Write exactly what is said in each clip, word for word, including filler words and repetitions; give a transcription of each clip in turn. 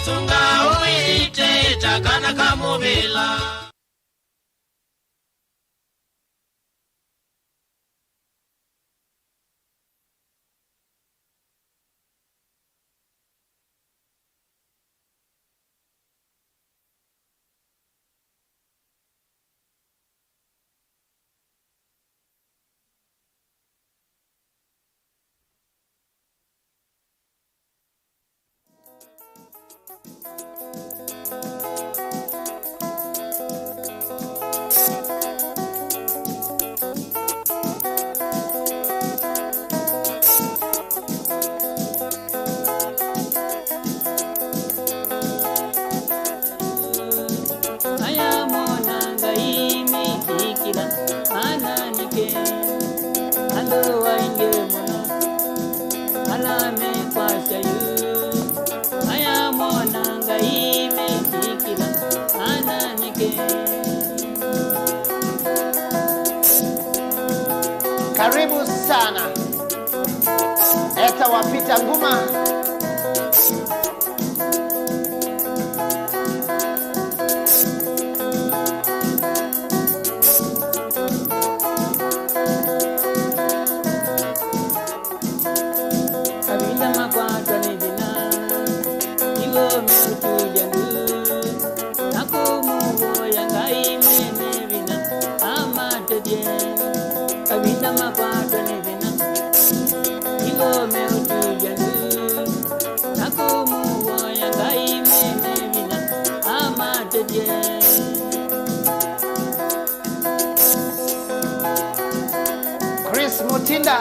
Sunga ũiĩte ta kana ka mũvĩla. Aya mona Ngai mĩkĩkĩla, ana nĩkĩ andũ aingĩ mũno ala mekwasya yu. Aya mona Ngai mĩkĩkĩla, ana nĩkĩ. Karibu sana. Etawa Peter Nguma. Kavinda makwatwa nĩ thĩna, ivo meũtulya ndu, na kũmũvoya Ngai mwene vinya amatethye. Kavinda makwatwa nĩ thĩna, ivo meũtulya ndu, na kũmũvoya Ngai mwene vinya amatethye. Chris Mutinda.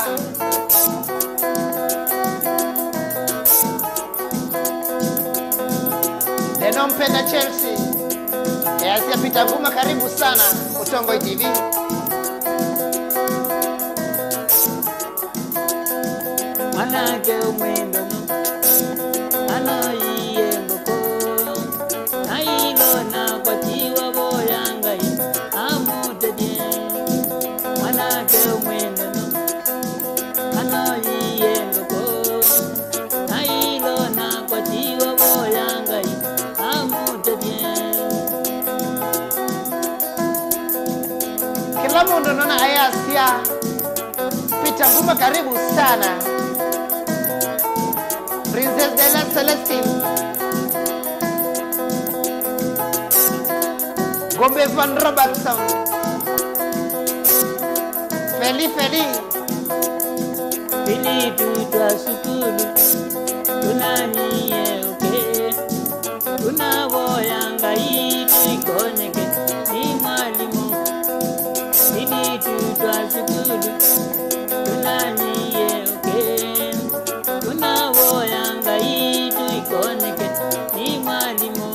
Neno mpenda Chelsea. Easya Peter Nguma, karibu sana Ũtongoi T V. Mwanake ũmwe ndono anoyie ngũkũ, na ilo na kwatiwa voya Ngai amũtethye. Mwanake ũmwe ndono anoyie ngũkũ, na ilo na kwatiwa voya Ngai amũtethye. Kĩla mũndũ nona ayasya, Peter Nguma, karibu sana. Princess Diana Celestine. Ngombe Van Robertson. Feli, Feli. Feli, tutwa sukulu. Tunanie, okay. Tunavoya Ngai tũikonyeke nĩ mwalimũ. Ĩndĩ tutwa sukulu, tũnanie ũkĩ. Tunavoya Ngai tũikonyeke nĩ mwalimũ.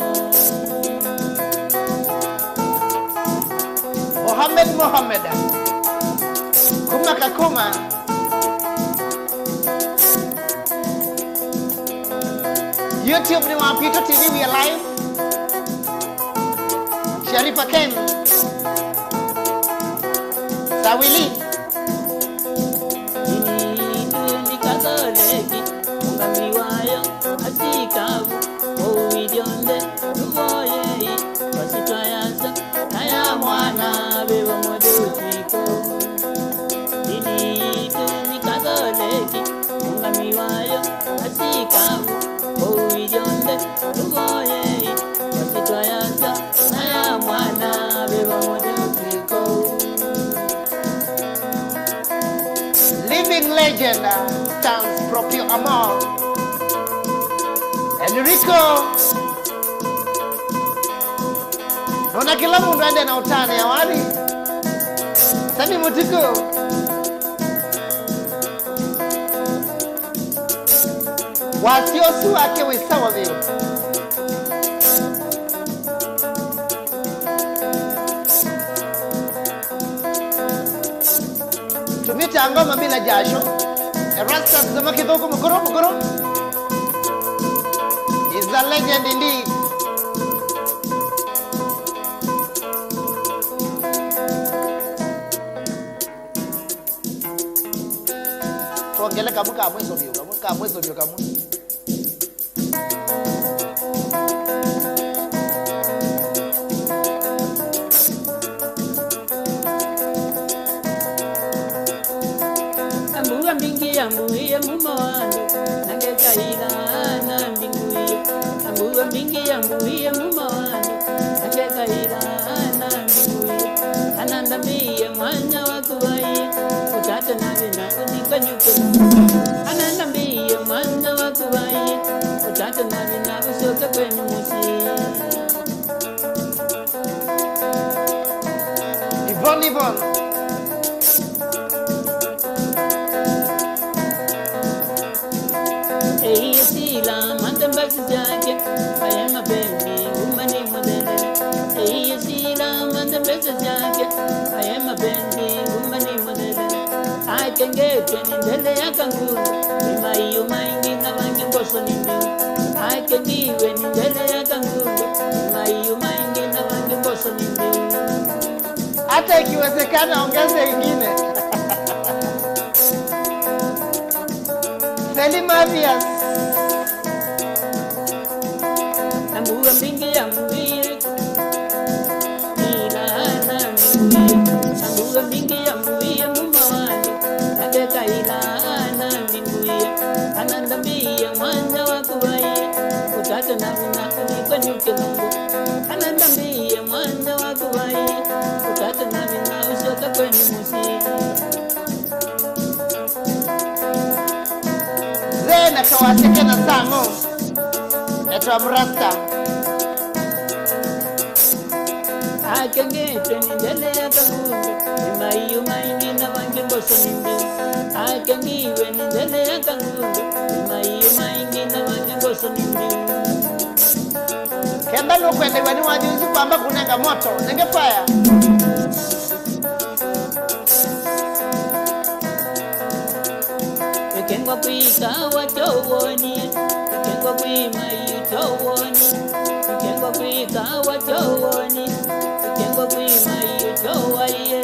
Mohamed Mohamed. Kuma Kakuma. YouTube nĩ wa Pito T V, we are live. Sharifa Ken. Sawili. Dini yitũ nĩ Katholeki, ũngami wayo asikavu, kũu ithyonthe tũvoyei kwa syĩtwa ya Asa. Na ya Mwana, Veva Mũtheu twĩ kũu. Ndini yitũ nĩ Katholeki, ũngami wayo asikavu, kũu ithyonthe tũvoyei kwa syĩtwa ya Asa, na ya Mwana, Veva Mũtheu twĩ kũu. Living legend, uh, stands proprio amor. Enrico. Nona kĩla mũndũ aendee na ũtanĩa wathi. Sami Mũtuku. Wasya ũsu wake wĩ sawa vyũ. Tumita ngoma bila jasho. Erastus Zama Kithuku, Mukuru, Mukuru. He's a legend indeed. Twongele kamwe ka mwiso vyũ, kamwe ka mwiso vyũ, kamwe. Mbua mbingĩ yambuie muma wa nthĩ, akekaĩla ana mbingũie, anandambĩie mwanya wa kũvaie, ũtate na thĩna ũthikanyũke. Anandambĩie mwanya wa kũvaie, ũtate na thĩna ũsyoke kwenyu mũsyĩ. Yvonne, Yvonne. Ĩiye sila manthe mbesa syake, aye mapenzi nguma nĩ mũthele. Ĩiye sila manthe mbesa syake, aye mapenzi nguma nĩ mũthele. Akengete nĩ ndele ya kangundo, nĩ maiũ maingĩ na vangĩ mboso nĩ mbiũ. Akengiwe nĩ ndele ya kangundo, nĩ maiũ maingĩ na vangĩ mboso nĩ mbiũ. Hata ikiwezekana, ongeza ingine. Feli Mathias. Na mbua mbingĩ yambuie, ila ana mbingũie. Na mbua mbingĩ yambuie muma wa nthĩ, akekaĩla ana mbingũie. Anandambĩie mwanya wa kũvaie, ũtate na vinya ũthikanyũke nũndũ. Anandambĩie mwanya wa kũvaie, ũtate na vinya ũsyoke kwenyu mũsyĩ. Zena kawaseke na Samu. Etwa Mrasta. Akengete nĩ ndele ya kangundo, nĩ maiũ maingĩ na vangĩ mboso nĩ mbiũ. Akengiwe nĩ ndele ya kangundo, nĩ maiũ maingĩ na vangĩ mboso nĩ mbiũ. Kenda nũkwendew'a nĩ wathi ũsu kwamba kũnenga moto, nenge fire. Ĩkengwa kwĩ ikawa kyowoni, ĩkengwa kwĩ maiũ kyowoni, ĩkengwa kwĩ ikawa kyowoni, ĩkengwa kwĩ maiũ kyowaie.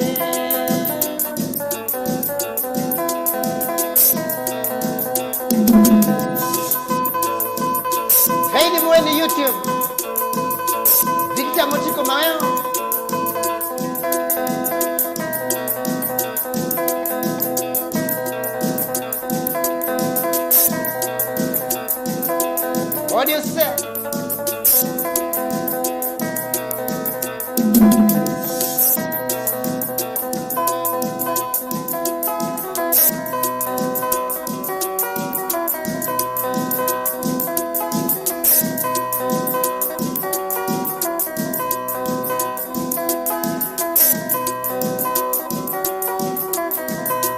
Kaini mweni YouTube. Victor Mutiko Maweo. What do you say?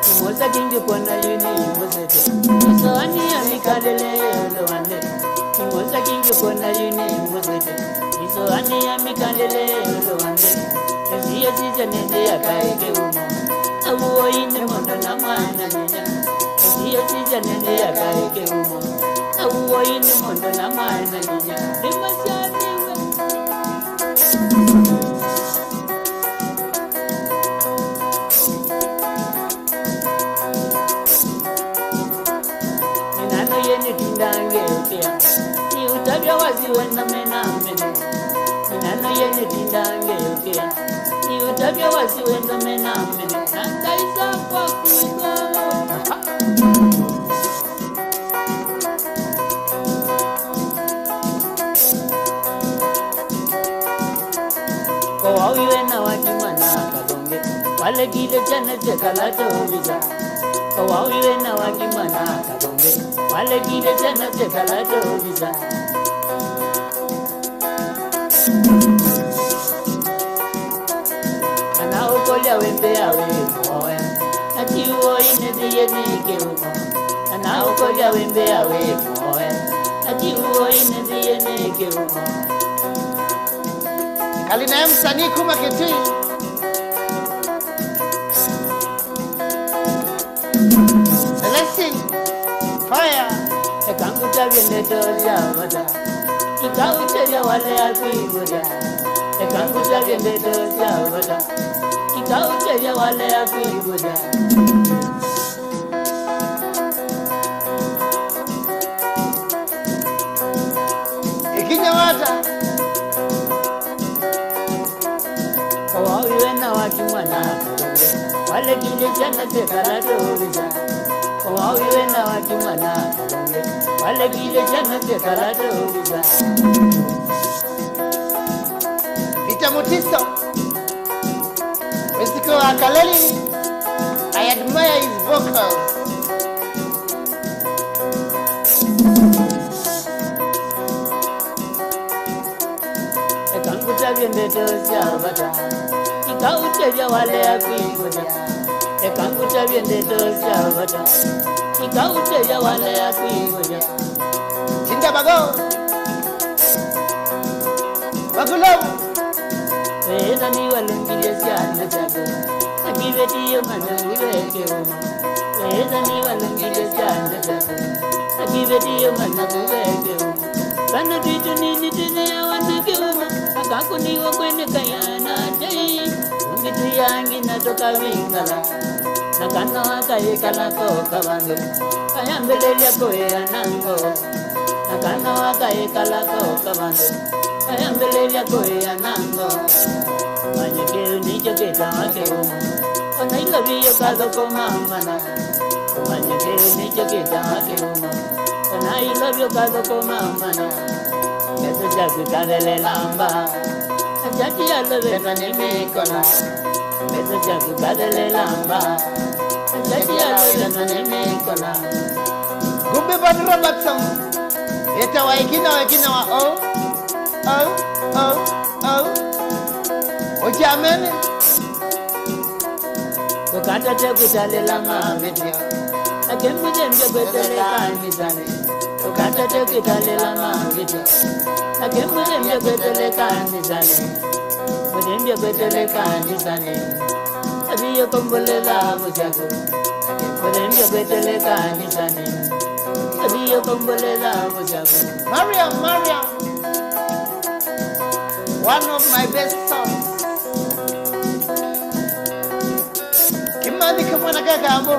Kimoja kingi kuona yuni muzete. Isoani ya mikalele yolo wande. Kimoja kingi kuona yuni muzete. Isoani ya mikalele yolo wande. Esiye sija nende ya kaeke umo. Abuo ine mondo na mwana nina. Esiye sija nende ya kaeke umo. Abuo ine mondo na mwana nina. Ni masiani we. Nĩ nano ye nĩtindange ũkĩa, nĩũtavya wasi wendo mena mene. Nĩ nano ye nĩtindange ũkĩa, nĩũtavya wasi wendo mena mene. Na ngai sakwa kuitwa. Owawiwe na waki mwana kathonge, walekile syana syekala teovisa. Owawiwe na waki mwana kathonge, walekile syana syekala teovisa. Anaũkolya wĩmbĩa wĩ mũoe, atiuo inĩthĩie nĩ kĩumo. Anaũkolya wĩmbĩa wĩ mũoe, atiuo inĩthĩie nĩ kĩumo. Kalinae msanii kuma Kitui. Blessing. Fire. Eka ngũtavye ndeto sya vata. Ikaũtethya walea kwĩvũthya. Eka ngũtavye ndeto sya vata. Ikaũtethya walea kwĩvũthya. Ĩkinya wata. Owawiwe na waki mwana kathonge, walekile syana syekala teovisa. Owawiwe na waki mwana kathonge, Walekile syana syekala tũvisa. Peter Mutiso, wĩsiko wa Kaloleni, I admire his vocals. Eka ngũtavye ndeto sya vata, ikaũtethya walea kwĩkũlya. Eka ngũtavye ndeto sya vata, ikaũtethya walea kwĩkũlya. Tinda bago. Bagulau. Ethani walũngilye syana syaku, akivetiyo mana kuveke uma. Ethani walũngilye syana syaku, akivetiyo mana kuveke uma. Vana twitũ nini twĩthĩawa na kĩuma, akakũniwa kwĩnĩkaya na tei. Ũngĩ tũyangi na tũkavingala, na kana wakayĩkala koka vandũ, kayambĩlĩlya kũĩa na ngoo. Na kana wakayĩkala koka vandũ, kayambĩlĩlya kũĩa na ngoo. Manya kĩu nĩkyo kĩtawa kĩuma. Ona ilovio kathũkũma mana. Manya kĩu nĩkyo kĩtawa kĩuma. Ona ilovio kathũkũma mana. Mbesa syaku ikathelela mbaa. Achati ya lovena nĩ mĩkona. Mbesa syaku ikathelela mbaa. Achati ya lovena nĩ mĩkona. Ngumbi Van Robertson. Ĩtawa ĩkina wa ĩkina wa o. O, o, o. Ũkyamene. Ndũkatate kwĩtalĩla mavĩtyo, akĩmũthembya kwĩtele kanisanĩ. Ndũkatate kwĩtalĩla mavĩtyo, akĩmũthembya kwĩtele kanisanĩ. Mũthembya kwĩtele kanisanĩ, aviye kũmbũlĩla vũsyaku. Mũthembya kwĩtele kanisanĩ, aviye kũmbũlĩla vũsyaku. Mariam, Mariam, one of my best songs. Kimathi kamwana ka kambo.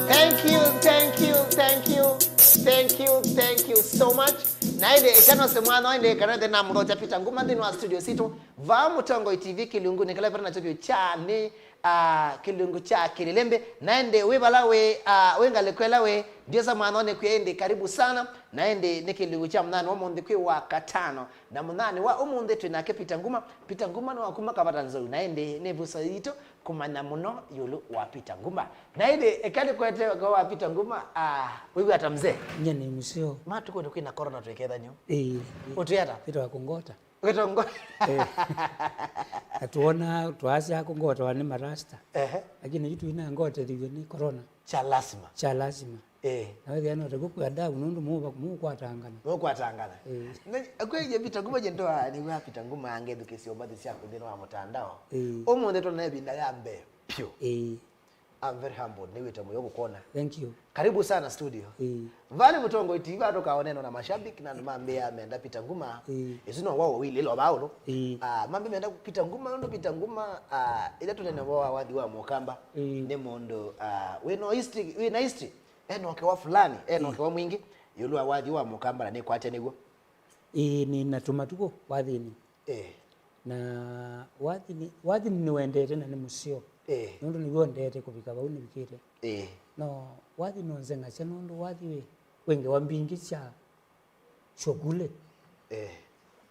Thank you, thank you, thank you, thank you, thank you so much. Na ĩndĩ ĩkanose mwana ĩndĩ ĩkanete na mũthokya Peter Nguma nthĩnĩ wa studio sitũ. Vaa Mũtongoi T V kĩlungu nĩ kĩla vata nakyo vyũ kya nĩ, ah, kĩlungu kya kĩlĩlembĩ. Na ĩndĩ wĩ vala wĩ, ah, wĩ ngalĩko ĩla wĩ, ndiosa mwana nĩ kwĩa ĩndĩ karibu sana. Na ĩndĩ nĩ kĩlungu kya mũnyanĩ wa ũmũnthĩ kwĩ wa katano. Na mũnyanĩ wa ũmũnthĩ twĩ nake Peter Nguma. Peter Nguma nĩ wa kuma Kavata Nzou, na ĩndĩ nĩ vuso yitũ kũmanya mũno ĩũlũ wa Peter Nguma. Na ĩndĩ eka nĩkwete ũkao wa Peter Nguma, ah, wĩw'a ata mzee? Nye nĩ mũseo. Matukũ nĩ kwĩna corona twĩkethanyo. Ĩĩ. Ũtwĩ ata? Peter wa Kũngota. Ũtongo. Eh. Na tuona, twasya kũngotawa nĩ marasta. Ehe. Lakini yu twina ngotethĩw'e nĩ corona. Kya lasima. Kya lasima. Eh. Na wethĩa no takukwĩa davu nũndũ mũũva-, mũũkwatangana. Mũũkwatangana. Eh. Na, akwĩie Peter Nguma je ndoa, nĩw'a Peter Nguma angethukĩsya ũmbathi syaku nthĩnĩ wa mũtandao. Eh. Ũmũnthĩ tũna ĩvinda ya mbee vyũ. Eh. I'm very humbled, nĩwĩte mũyo kũkwona. Thank you. Karibu sana studio. Ĩĩ. Vaa nĩ Mũtongoi T V, vaa tũkaonena na mashabiki na andũ mambĩa menda Peter Nguma. Ĩĩ. Ĩsu no wao wili lo vaũlũ. Ĩĩ. Ah, mambĩa menda Peter Nguma, nũndũ Peter Nguma, ah, ĩla tũnene wa wathi wa Mũkamba, ĩĩ, nĩ mũndũ, ah, wĩ no history, wĩ na history. Ena ũkewa fulani, ena, ĩĩ, ũkewa mwingĩ ĩũlũ wa wathi wa Mũkamba na nĩkwatya nĩw'o. Ĩĩ, nĩ na tũmatukũ wathinĩ. Eh. Na wathi nĩ, wathi nĩwendete na nĩ mũseo. Eh. Nũndũ nĩw'o ndete kũvika vau nĩvikĩte. Eh. No wathi nũnzeng'asya nũndũ wathi wĩ, wĩ ngewa mbingĩ sya shokule. Eh.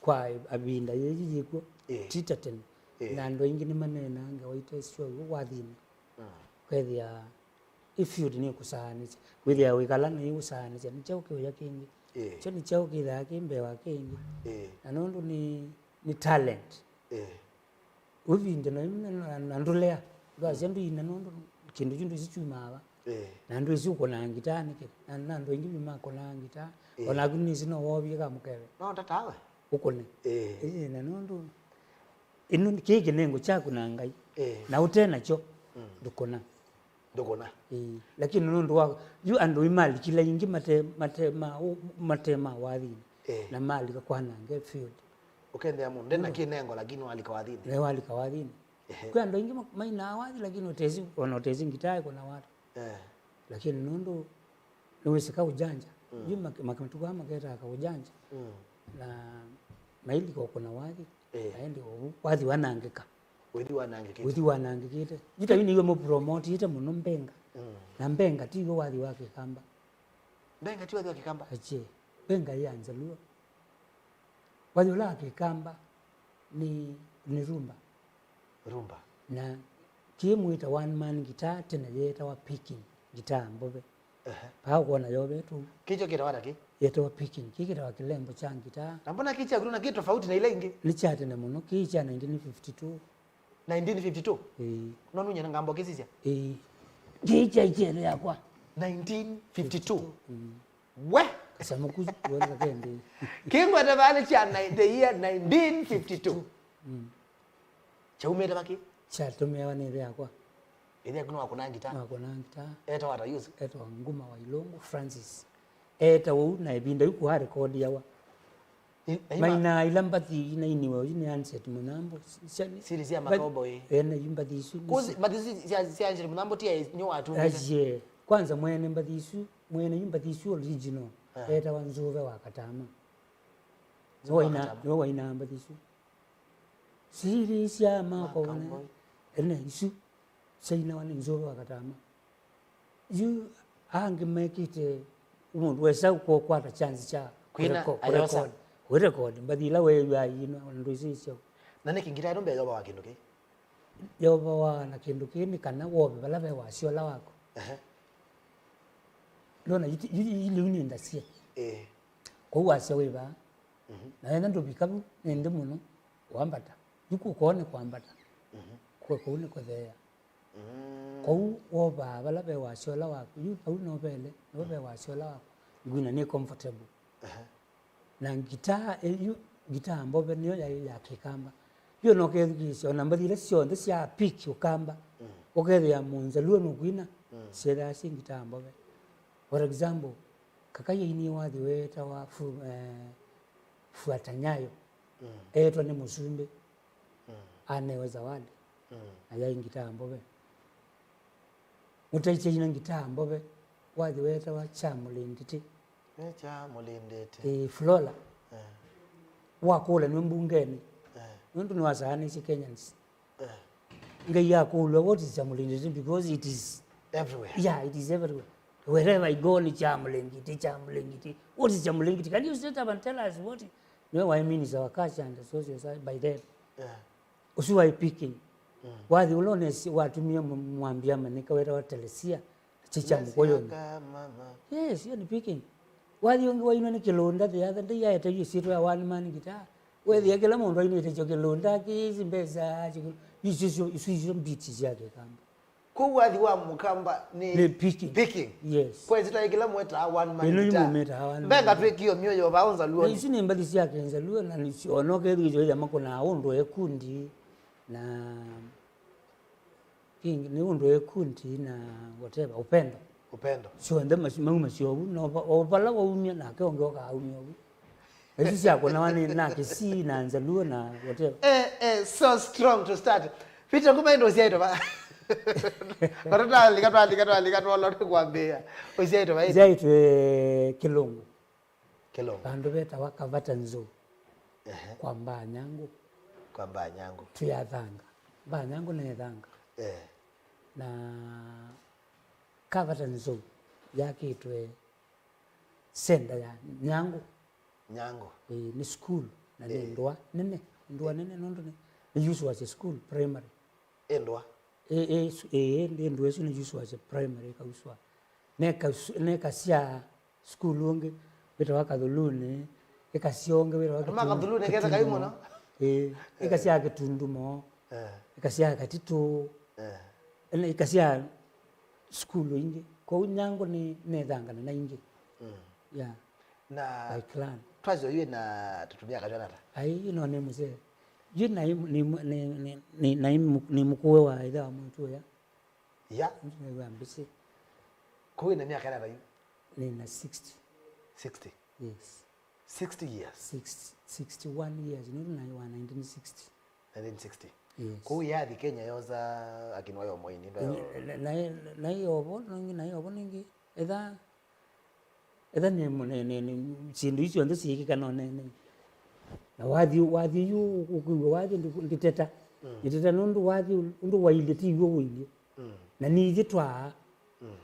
Kwa avinda yĩĩ yĩkw'o, eh, ti ta tene. Eh. Na andũ aingĩ nĩmaneenaa ngewa ite syo wathinĩ. Mm. Kwethĩa ĩ field nĩkũsaanĩsya. Wĩthĩa wĩkala na ĩũsaanĩsya, nĩ kyaũ kĩũya kĩngĩ? Ĩĩ. Kyo nĩ kyaũ kĩthaa kĩ mbee wa kĩngĩ? Ĩĩ. Na nũndũ nĩ, nĩ talent. Ĩĩ. Ũvinde na, na, na, na ndũlea. Ndwasya ndũina nũndũ kĩndũ kyu ndwĩsĩ kyumaa va. Ĩĩ. Na ndwĩsĩ ũkũnaa ngitaa nĩkĩ. Na, na andũ aingĩ vyũ makũnaa ngitaa. Ĩĩ. O naku nĩsĩ no wovie kamũkeve. No tatawe. Ũkũne. Ĩĩ. Ĩĩ, na nũndũ ĩno nĩ, kĩĩ kĩnengo kyaku na Ngai. Ĩĩ. Na ũte nakyo, mm, ndũkũna. Ndũkũna. Ĩĩ. Lakini nũndũ wa yu andũ ĩ malikila ingĩ mate, mate ma, ũ-, mate ma wathinĩ. Ĩĩ. Na malika kwanange field. Ũkethĩa mũndũ ndena, mm, kĩnengo lakini walika wathinĩ. Na walika wathinĩ. Ehe. Kwĩ andũ aingĩ ma-, mainaa wathi lakini ũtesi, ona ũtesi ngitaa ĩkũna wata. Eh. Lakini nũndũ nĩwĩsĩ kaũjanja. Mm. Yu mak-, mak-, matukũ aa maketaa kaũjanja. Mm. Na mailika ũkũna wathi. Eh. Na ĩndĩ ũvu wathi wanangĩka. Ũithi wanangĩkĩte. Ũithi wanangĩkĩte. Yu ta yu nĩw'o mũpromotĩte mũno Mbenga. Mm. Na Mbenga ti w'o wathi wa Kĩkamba. Mbenga ti wathi wa Kĩkamba? Akyee. Mbenga ya Nzaluo. Wathi ũla wa Kĩkamba nĩ, nĩ rumba. Rumba. Na kĩĩ mwĩta one man guitar, tene yeetawa picking guitar mbove. Ehe. Paa ũkwona yovetwe. Kĩkyo kĩtawa ta kĩ? Yetawa picking. Kĩĩ kĩtawa kĩlembo kya ngitaa. Na mbona kĩ kya kũluna kĩ tofauti na ila ingĩ? Nĩ kya tene mũno. Kĩĩ kya nineteen fifty-two. Nineteen fifty-two? Ĩĩ. No nunye na ngambo kĩsisya? Ĩĩ. Kĩĩ kya ĩkyele yakwa. Nineteen fifty-two. Mm. We! Kasamũ kusu, wona kakende. Kĩngwete vale kya ni-, the year nineteen fifty-two. Mm. Kyaumĩte vaki? Kyatũmĩawa nĩ ĩthe yakwa. Ĩthe yaku nĩwakũnaa ngitaa? Nĩwakũnaa ngitaa. Etawa ata yusu? Etawa Nguma wa Ilungu Francis. Etawa ũu na ĩvinda yu kũarekodiawa. Ni-, na ima- Mainaa ila mbathi inainiwe ũyu nĩ Anset Mũnyambũ. Sya-, siri sya ma-, cowboy. Ene yu mbathi isu nĩ Kuzi, si- mbathi isu sya, sya Anset Mũnyambũ ti ya nyo watungĩte? Aye. Kwanza mwene mbathi isu, mwene yu mbathi isu original. Ah. Etawa Nzũve wa Katama. Nzũve wa Waina-, Katama. Nĩwe wainaa mbathi isu. Siri sya makomboĩ. Makomboĩ. Ene isu syainawa nĩ Nzũve wa Katama. Yu angĩ mekĩte mũndũ wesa kũkwata chance kya Kwina kũreko-, ayosa. Kũrekodi. Kũrekodi. Mbathi ila weew'a ainwa, ona ndwĩsĩ syau. Na nĩkĩ ngitaa ĩno mbee yovawa kĩndũ kĩĩ? Yovawa na kĩndũ kĩĩ nĩ kana wove vala ve wasya ũla waku. Ehe. Ndona yu ti-, yu, yu, yu lĩu nĩ ndasie. Ĩĩ. Kwoou wasya wĩ vaa. Mhm. Na wenda ndũvika vu, nĩ nthĩ mũno, wambata. Yu kũkoo nĩ kwambata. Mhm. Kwe kũu nĩ kũtheea. Mm. Kwoou wovaa vala ve wasya ũla waku, yu vau no vele, no ve wasya ũla waku. Ngwina nĩ comfortable. Aha. Na ngitaa ĩyu, ngitaa mbove nĩyo yaĩ ya Kĩkamba. Yu ona ũkethukĩĩsya, ona mbathi ila syonthe sya pick Ũkamba, mm, ũkethĩa Mũnzaluo nũkwina, mm, syĩthaa syĩ ngitaa mbove. For example, Kakai ainie wathi weetawa Fu-, eh, Fuata Nyayo. Mm. Eetwa nĩ mũsumbĩ. Mm. Anewe zawadi. Mm. Na yaĩ ngitaa mbove. Mũtaisye aina ngitaa mbove, wathi weetawa Kya Mũlĩndĩtĩ. Nĩ Kya Mũlĩndĩtĩ. Ĩĩ, Flora. Eh. Wakũlanw'a mbungenĩ. Eh. Nũndũ nĩwasaanĩsye Kenyans. Eh. Ngai akũlw'a, "What is Kya Mũlĩndĩtĩ?" Because it is everywhere. Yeah, it is everywhere. Wherever I go, nĩ Kya Mũlĩndĩtĩ, Kya Mũlĩndĩtĩ. What is Kya Mũlĩndĩtĩ? Can you sit up and tell us what? Nĩwe waĩ minister wa culture and social science by then. Yeah. Ũsu waĩ picking. Mm. Wathi ũla ũnesi watumie mũ-, mwambia manyĩka wetawa Telesia. Chicha Mkoyoni. Yes, hiyo ni picking. Wathi ũngĩ wainwa nĩ Kĩlũnda the other day, aete yu ĩsyĩtwa ya one man guitar. Wethĩa kĩla mũndũ ainĩte kyo Kĩlũnda, kĩsi mbesa, isu, isu, isu beat sya Kĩkamba. Kwoou wathi wa Mũkamba nĩ, nĩ picking. Picking. Yes. Kwa ĩsyĩtwa ya kĩla mwĩtaa one man guitar. Ĩno yu mũmĩtaa one man. Venga twĩkĩo myoyo vaa Nzaluonĩ. Na isu nĩ mbathi sya Kĩnzaluo, na nĩsyo, ona ũkethukĩĩsya wĩthĩa makũnaa ũndũ ekundi, na King, nĩ ũndũ ekundi na whatever, upendo. Upendo. Syonthe mas-, mauma syovu, na o va-, o vala waumya, nake ũngĩ ũkaumya ovu. Na isu syakũnawa nĩ na Kisii na Nzaluo na whatever. Eh, eh, so strong to start. Peter, kuma ĩndĩ ũsyaĩtwe va? Vatũ twalika, twalika, twalika, twolo nĩ kwambĩĩa. Ũsyaĩtwe va ĩndĩ? Syaĩtwe Kĩlũngũ. Kĩlũngũ. Vandũ vetawa Kavata Nzou. Ehe. Kwa Mbaa Nyangũ. Kwa Mbaa Nyangũ. Twĩ Athanga. Mbaa Nyangũ nĩ Ĩthanga. Eh. Na Kavata Nzou yakĩtwe center ya Nyangũ. Nyangũ. Ĩĩ, nĩ school na nĩ, eh, ndũa nene. Ndũa, eh, nene nũndũ nĩ, nĩ Yusu Wache School Primary. Ĩ ndũa? Ĩ, ĩ, su-, ĩ, ĩ, ndũa ĩsu nĩ Yusu Wache Primary ĩkauswa. Neka su-, neka sya sukulu ũngĩ wĩtawa Kathuluni, ĩkasya ũngĩ wĩtawa Andũ ma Kĩtundu-, Kathuluni ketheka yu Kĩtundumo. Mũno. Ĩĩ, eh, ĩkasya Kĩtundumo, eh, ĩkasya Katitũ, eh, ĩna ĩkasya sukulu ingĩ. Kwoou Nyangũ nĩ, nĩthangana na ingĩ. Mm. Yeah. Na by clan. Twasyo yu na tũtumia katwana ta? Ai, yu no nĩ mũsee. Yu naĩ, nĩ, nĩ, nĩ, nĩ, naĩ mu-, nĩ mũkũwe wa ĩthe wa mwĩĩtu ũya. Ya? Nĩ wa mbisi. Kũu wĩ na myaka ĩna ta yu? Nĩ na sixty. Sixty? Yes. Sixty years? Six, sixty-one years. Nũndũ naĩ wa nineteen sixty. Nineteen sixty. Yes. Kũu yathi Kenya yosa akinwa yo moini, ndo yo. Nĩ, na, na, naĩ ovo nĩngĩ, naĩ ovo nĩngĩ. Etha, etha nĩ, nĩ, nĩ, nĩ, syĩndũ isu syonthe syĩkĩka no nene. Na wathi, wathi yu, ũkwĩw'a wathi ndi-, nditeta. Mm. Nĩtĩte nũndũ wathi ũl-, ũndũ wailyĩ ti w'o ũilyĩ. Mm. Na nĩithyĩ twaa. Mm.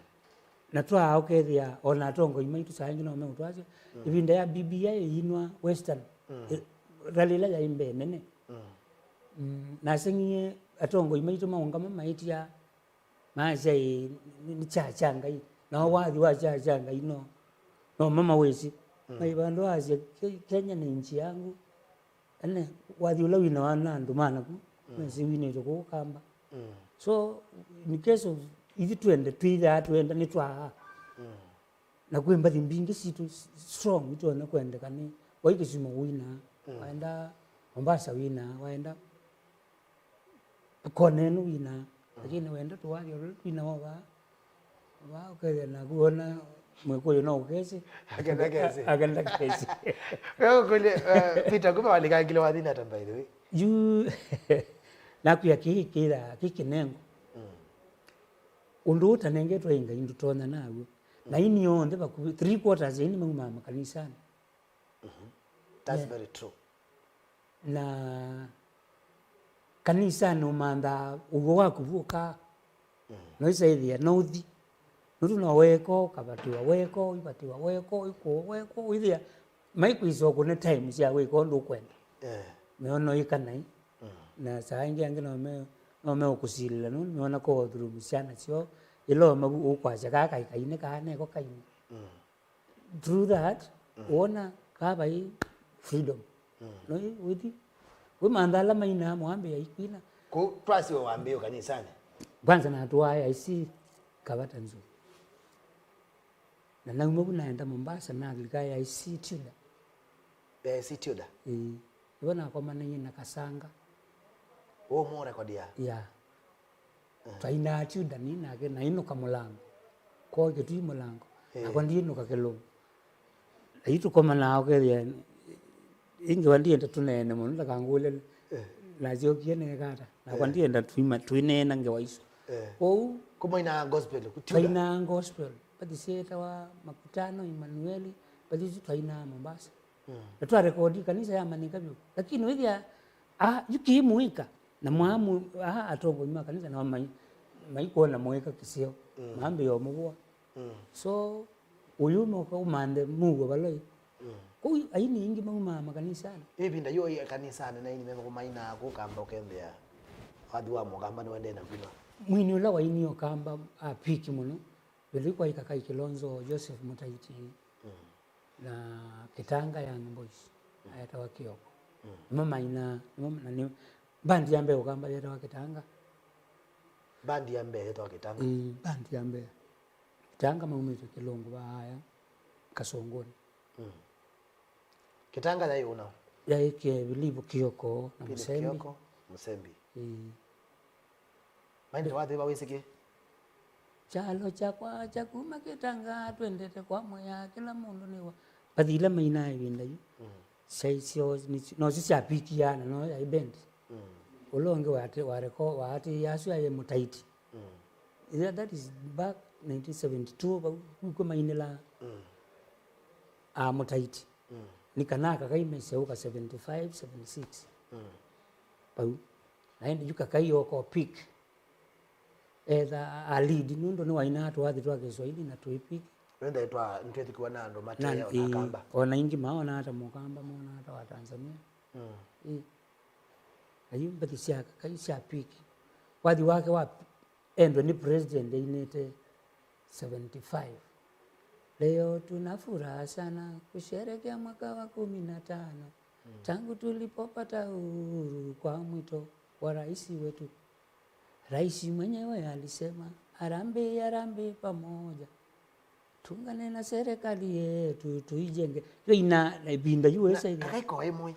Na twaa ũkethĩa o na atongoi maitũ saa ingĩ no meũtwasya. Mm. Ĩvinda ya B B I ĩinwa Western, mm, ĩ-, rally ĩla yaĩ mbee nene. Mm. Mm, naseng'ie atongoi maitũ maũngama maĩtya, maasya, "Ĩ, nĩ, nĩ kyaa kya Ngai." Nao wathi wa kyaa kya Ngai no, no mama wĩsĩ. Mm. Mai vandũ asya, "Ke-, Kenya nĩ nchi yangu." Ene, wathi ũla winawa na andũ ma naku, mm, mesi winĩtwe kũu Kamba. Mm. So, in case of, ithyĩ twende, twĩthaa twenda, nĩtwaa. Mm. Na kwĩ mbathi mbingĩ sitũ s-, strong, itwona kwendeka nĩ, wai Kisumu wina, mm, waenda Mombasa wina, waenda kona ĩno wina, mm, lakini wenda tũwathi ũla twina wova, wova ũkethĩa naku wona Mwĩkũyũ no ũkesĩ. Akenda kesĩ. Akenda kesĩ. Wewe kule, uh, Peter, kumbe walikangile wathi nata, by the way? Yu, nakwĩa kĩĩ kĩthaa kĩ kĩnengo. Mm. Ũndũ ũtanengetwe ĩ Ngai ndũtonya naw'o. Na, mm, ini onthe vakuvĩ, three quarters ya ini maumaa makanisanĩ. Mhm. That's, yeah, very true. Na kanisanĩ ũmanthaa ũw'o waku vũkaa. Mm. No isaĩthĩa no ũthi. Nũndũ no weka ũkavatĩwa, weka ũivatĩwa, weka ũikũa, weka ũithĩa. Maikwĩsa ũkũne time sya wĩka ũndũ ũkwenda. Eh. Mĩono ĩkanai. Mm. Na saa ingĩ angĩ no me, no meũkũsilĩla nũndũ meona ko through syana syoo. Ĩla mavu ũkwasya kaa kaikaine kaa neko kaine. Mm. Through that, mm, wona kaa vai freedom. Mm. No, ĩ, wĩthi, wĩmantha ala mainaa mwambĩĩa ikwina. Kũ-, twasiwe wambĩĩo kanisanĩ? Kwanza natũae aisi kavata nzũ. Na nauma vu naenda Mombasa, nalika ya aisi Tudor. Ya aisi Tudor? Ĩĩ. Nĩvo nakomanie na Kasanga. Ũũ mũ record ya? Ya. Twainaa Tudor nĩ nake, na ainũka mũlango. Kwoo Kĩtui mũlango. Eh. Nakwa ndiinũka Kĩlũngũ. Na yu tũkomanaa ũkethĩa, ĩ ngewa ndienda tũneene mũno, ndakangũlĩle. Eh. Nasyokie neeka ata? Nakwa, eh, ndienda tũima-, tũineena ngewa isu. Eh. Kwoou, kũmainaa gospel, ku Tudor? Twainaa gospel. Mbathi syetawa Makutano, Emmanuel, mbathi isu twainaa Mombasa. Mm. Na twarekodi, kanisa yamanyĩka vyũ. Lakini wĩthĩa, ah, yu kĩĩ mũika. Na mwamu, ah, atongoi ma kanisa nao mai-, maikwona mũika kĩseo. Mm. Mambĩĩa ũmũvũa. Mm. So, ũyũ moka ũmanthe mũuo valoi. Mm. Kũu aini aingĩ maumaa makanisanĩ. Ĩvinda yĩu kanisanĩ na aini mema kũmainaa kũkamba ũkembea. Wathi wa mũkamba nĩwendee na kwina. Mwini ũla wainie ũkamba apiki mũno. Vĩlĩ kwaika Kai Kilonzo, Joseph Mũtaiti. Mm. Na Kitanga Young Boys, mm, ayetawa Kioko. Mm. Nĩmo maina, nĩmo, na nĩ, band ya mbee ũkamba yetawa Kitanga. Band ya mbee yetawa Kitanga? Ĩĩ, band ya mbee. Kitanga maumĩte Kĩlũngũ vaaya Kasũngũnĩ. Mm. Kitanga yaĩ ũna? Yaĩ ke Vilivu Kioko na Philip Mũsembi. Kioko, Mũsembi. Ĩĩ. Maende wathi va wĩsĩkĩe? Kyalo kyakwa kya kuma Kitanga, twendete kwa Mwea, kĩla mũndũ nĩ wa. Mbathi ila mainaa ĩvinda yu. Mm. Syaĩ syoo, nĩ, nosyo syapikiaa na no yaĩ bendi. Mm. Ũla ũngĩ wate-, wareko-, waatĩĩa asu yaĩ Mũtaiti. Mm. Yeah, that is back nineteen seventy-two, vau, kw'o mainĩlaa. Mm. A Mũtaiti. Mm. Nĩ kana aka kaimeseũka seventy-five, seventy-six. Mm. Vau. Na ĩndĩ yu kakai oko peak. Etha a lead, nũndũ nĩwainaa tũathi twa Kĩswahili na twĩ peak. Wenda twa, nĩtwĩthĩkiwa na andũ na, mateeo na ĩĩ, Akamba. Ona ingĩ maonaa ta Mũkamba, monaa ta wa Tanzania. Mm. Ĩĩ. Na yu mbathi sya kakai sya peak. Wathi wake wa endwe nĩ president ainĩte seventy-five. Leo tuna furaha sana kusherehekea mwaka wa kumi na tano, mm, tangu tulipopata uhuru kwa mwito wa rais wetu. Rais mwenyewe alisema, "Harambee, harambee pamoja. Tuungane na serikali yetu, tuijenge." Yo ina na ĩvinda yu na wesa ĩla. Kakai ko ĩmwe.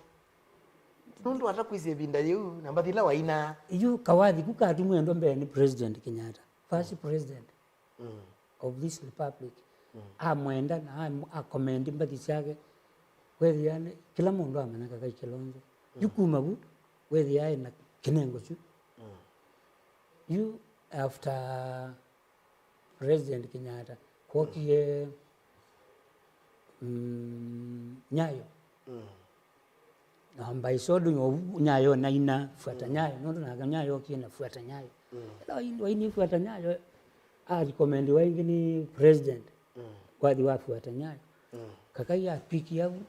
Nũndũ atakwĩsĩ ĩvinda yĩu, na mbathi ila wainaa. Yu kawathi ku katumwendwa mbee nĩ President Kenyatta, first president, mm, of this republic. Mm. Amwenda na am-, akomendi mbathi syake. Wethĩa nĩ, kĩla mũndũ amanya Kakai Kilonzo. Yu, mm, kuma vu, wethĩa ena kĩnengo kyu. Mm. Yu after President Kenyatta, kwokie, mm, Nyayo. Mm. Na by so doing, o nyayo naina fuata nyayo, nũndũ nake nyayo okie na fuata nyayo. Ĩla waini, waini fuata nyayo, a recommend waingi ni president wathi wa fuata nyayo. Kakai apikia vu.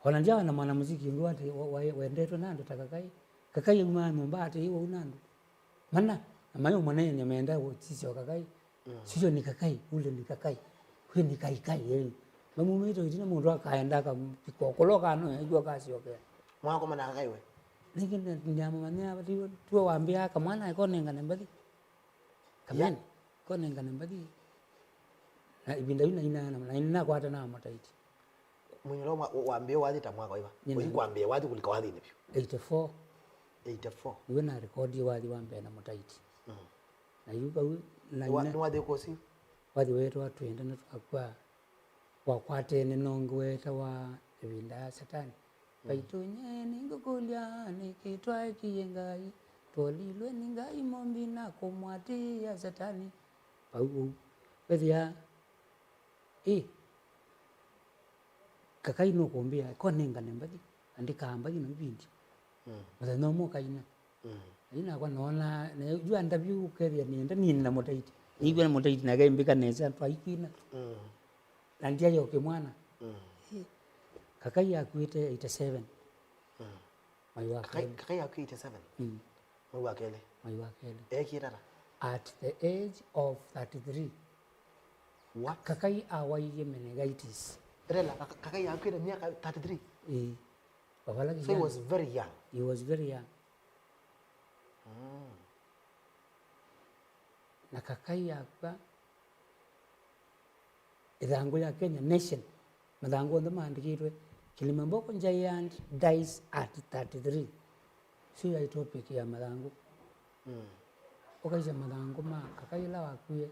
Ona ndyawa na mwanamuziki ũngĩ wati wa- wa- wendetwe na andũ ta Kakai. Kakai aumaa nyũmba atĩĩwa ũu na andũ mana, na mayũmũneeny'a meenda kũsisya o Kakai. Sisyo ni Kakai, ule ni Kakai. Kwĩ ni Kaikai, eh. Mamumĩte ĩtina mũndũ akaenda akavika o kũla ũkanoya, ĩkw'o akasyokea. Mwakoma na Kakai we? Nĩngĩ nĩ- nĩamũmanyĩa, tiwe wambĩa kamwana akonengane mbathi. Kamene, konengane mbathi. Na ĩvinda yu nainaa na nainakwata na mũtaiti. Mwinyi ũla wa- wambĩĩe wathi ta mwaka wĩva? Nyina- Ũikwambĩĩa wathi kũlika wathinĩ vyũ? Eighty-four. Eighty-four. Nĩw'o narekodie wathi wa mbee na mũtaiti. Na yu vau na Nĩwa- ina- Nĩwathi ũkũsi? Wathi weetwa twenda na twakw'a wakwatene nongo weetawa ĩvinda ya Satani. Vaitũ nyeni ngũkũlya nĩkĩ twaekie Ngai? Twolilwe nĩ Ngai mombi na kũmwatĩĩa Satani. Vau ũu. Wethĩa Ĩ, Kakai nũkũmbĩa, ko nengane mbathi, andĩkaa mbathi na ivindi. Mũthenya ũmwe ũkaina. Ĩ, nakwa noona, na yu anda vyu ũkethĩa nĩenda nini na mũtaiti. Nĩw'a na mũtaiti nake mbĩka nesa, twaikwina. Na ndyayokĩ mwana. Ĩ, Kakai akuĩte eighty-seven. Mwai wa Kakai, kelĩ. Kakai akuĩte seven. Mm. Mwai wa kelĩ. Mwai wa kelĩ. Ekie tata? At the age of thirty-three. What? Kakai awaiie meningitis. Rela, Kaka- Kakai akuĩte miaka thirty-three? Ĩĩ. Wavala. So he kijana was very young. He was very young. Mm. Na Kakai akw'a, ĩthangũ ya Kenya Nation, mathangũ onthe maandĩkĩtwe, Kilimambogo Giant dies at thirty-three. Sio yaĩ topic ya mathangũ. Mm. Ũkaisya mathangũ ma Kakai ĩla wakwie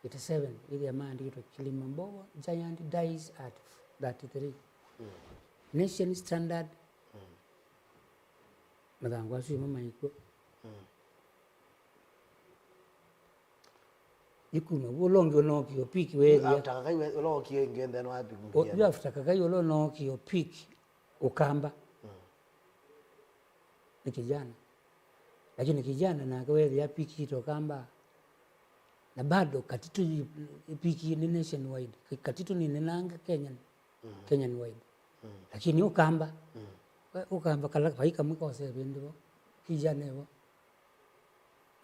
eighty-seven, ĩthĩa maandĩkĩtwe Kilimambogo Giant dies at thirty-three. Mm. Nation Standard, mm, mathangũ asu ĩmwe maikw'o. Mm. Yu kuma vu ũla ũngĩ ũnookie o peak weethĩa. After Kakai we- ũla wookie ĩngĩ, and then wa peak ũ- mũthia. Yu after Kakai ũla ũnookie o peak Ũkamba. Mm. Nĩ kijana. Lakini kijana nake weethĩa peak ĩtwe Ũkamba. Na bado Katitũ yu- peak nĩ nationwide. Katitũ nĩnenanga Kenyan. Mm. Kenyan wide. Mm. Lakini Ũkamba, mm, we- Ũkamba kala vai kamwe kose vĩndĩ vo, kijana vo.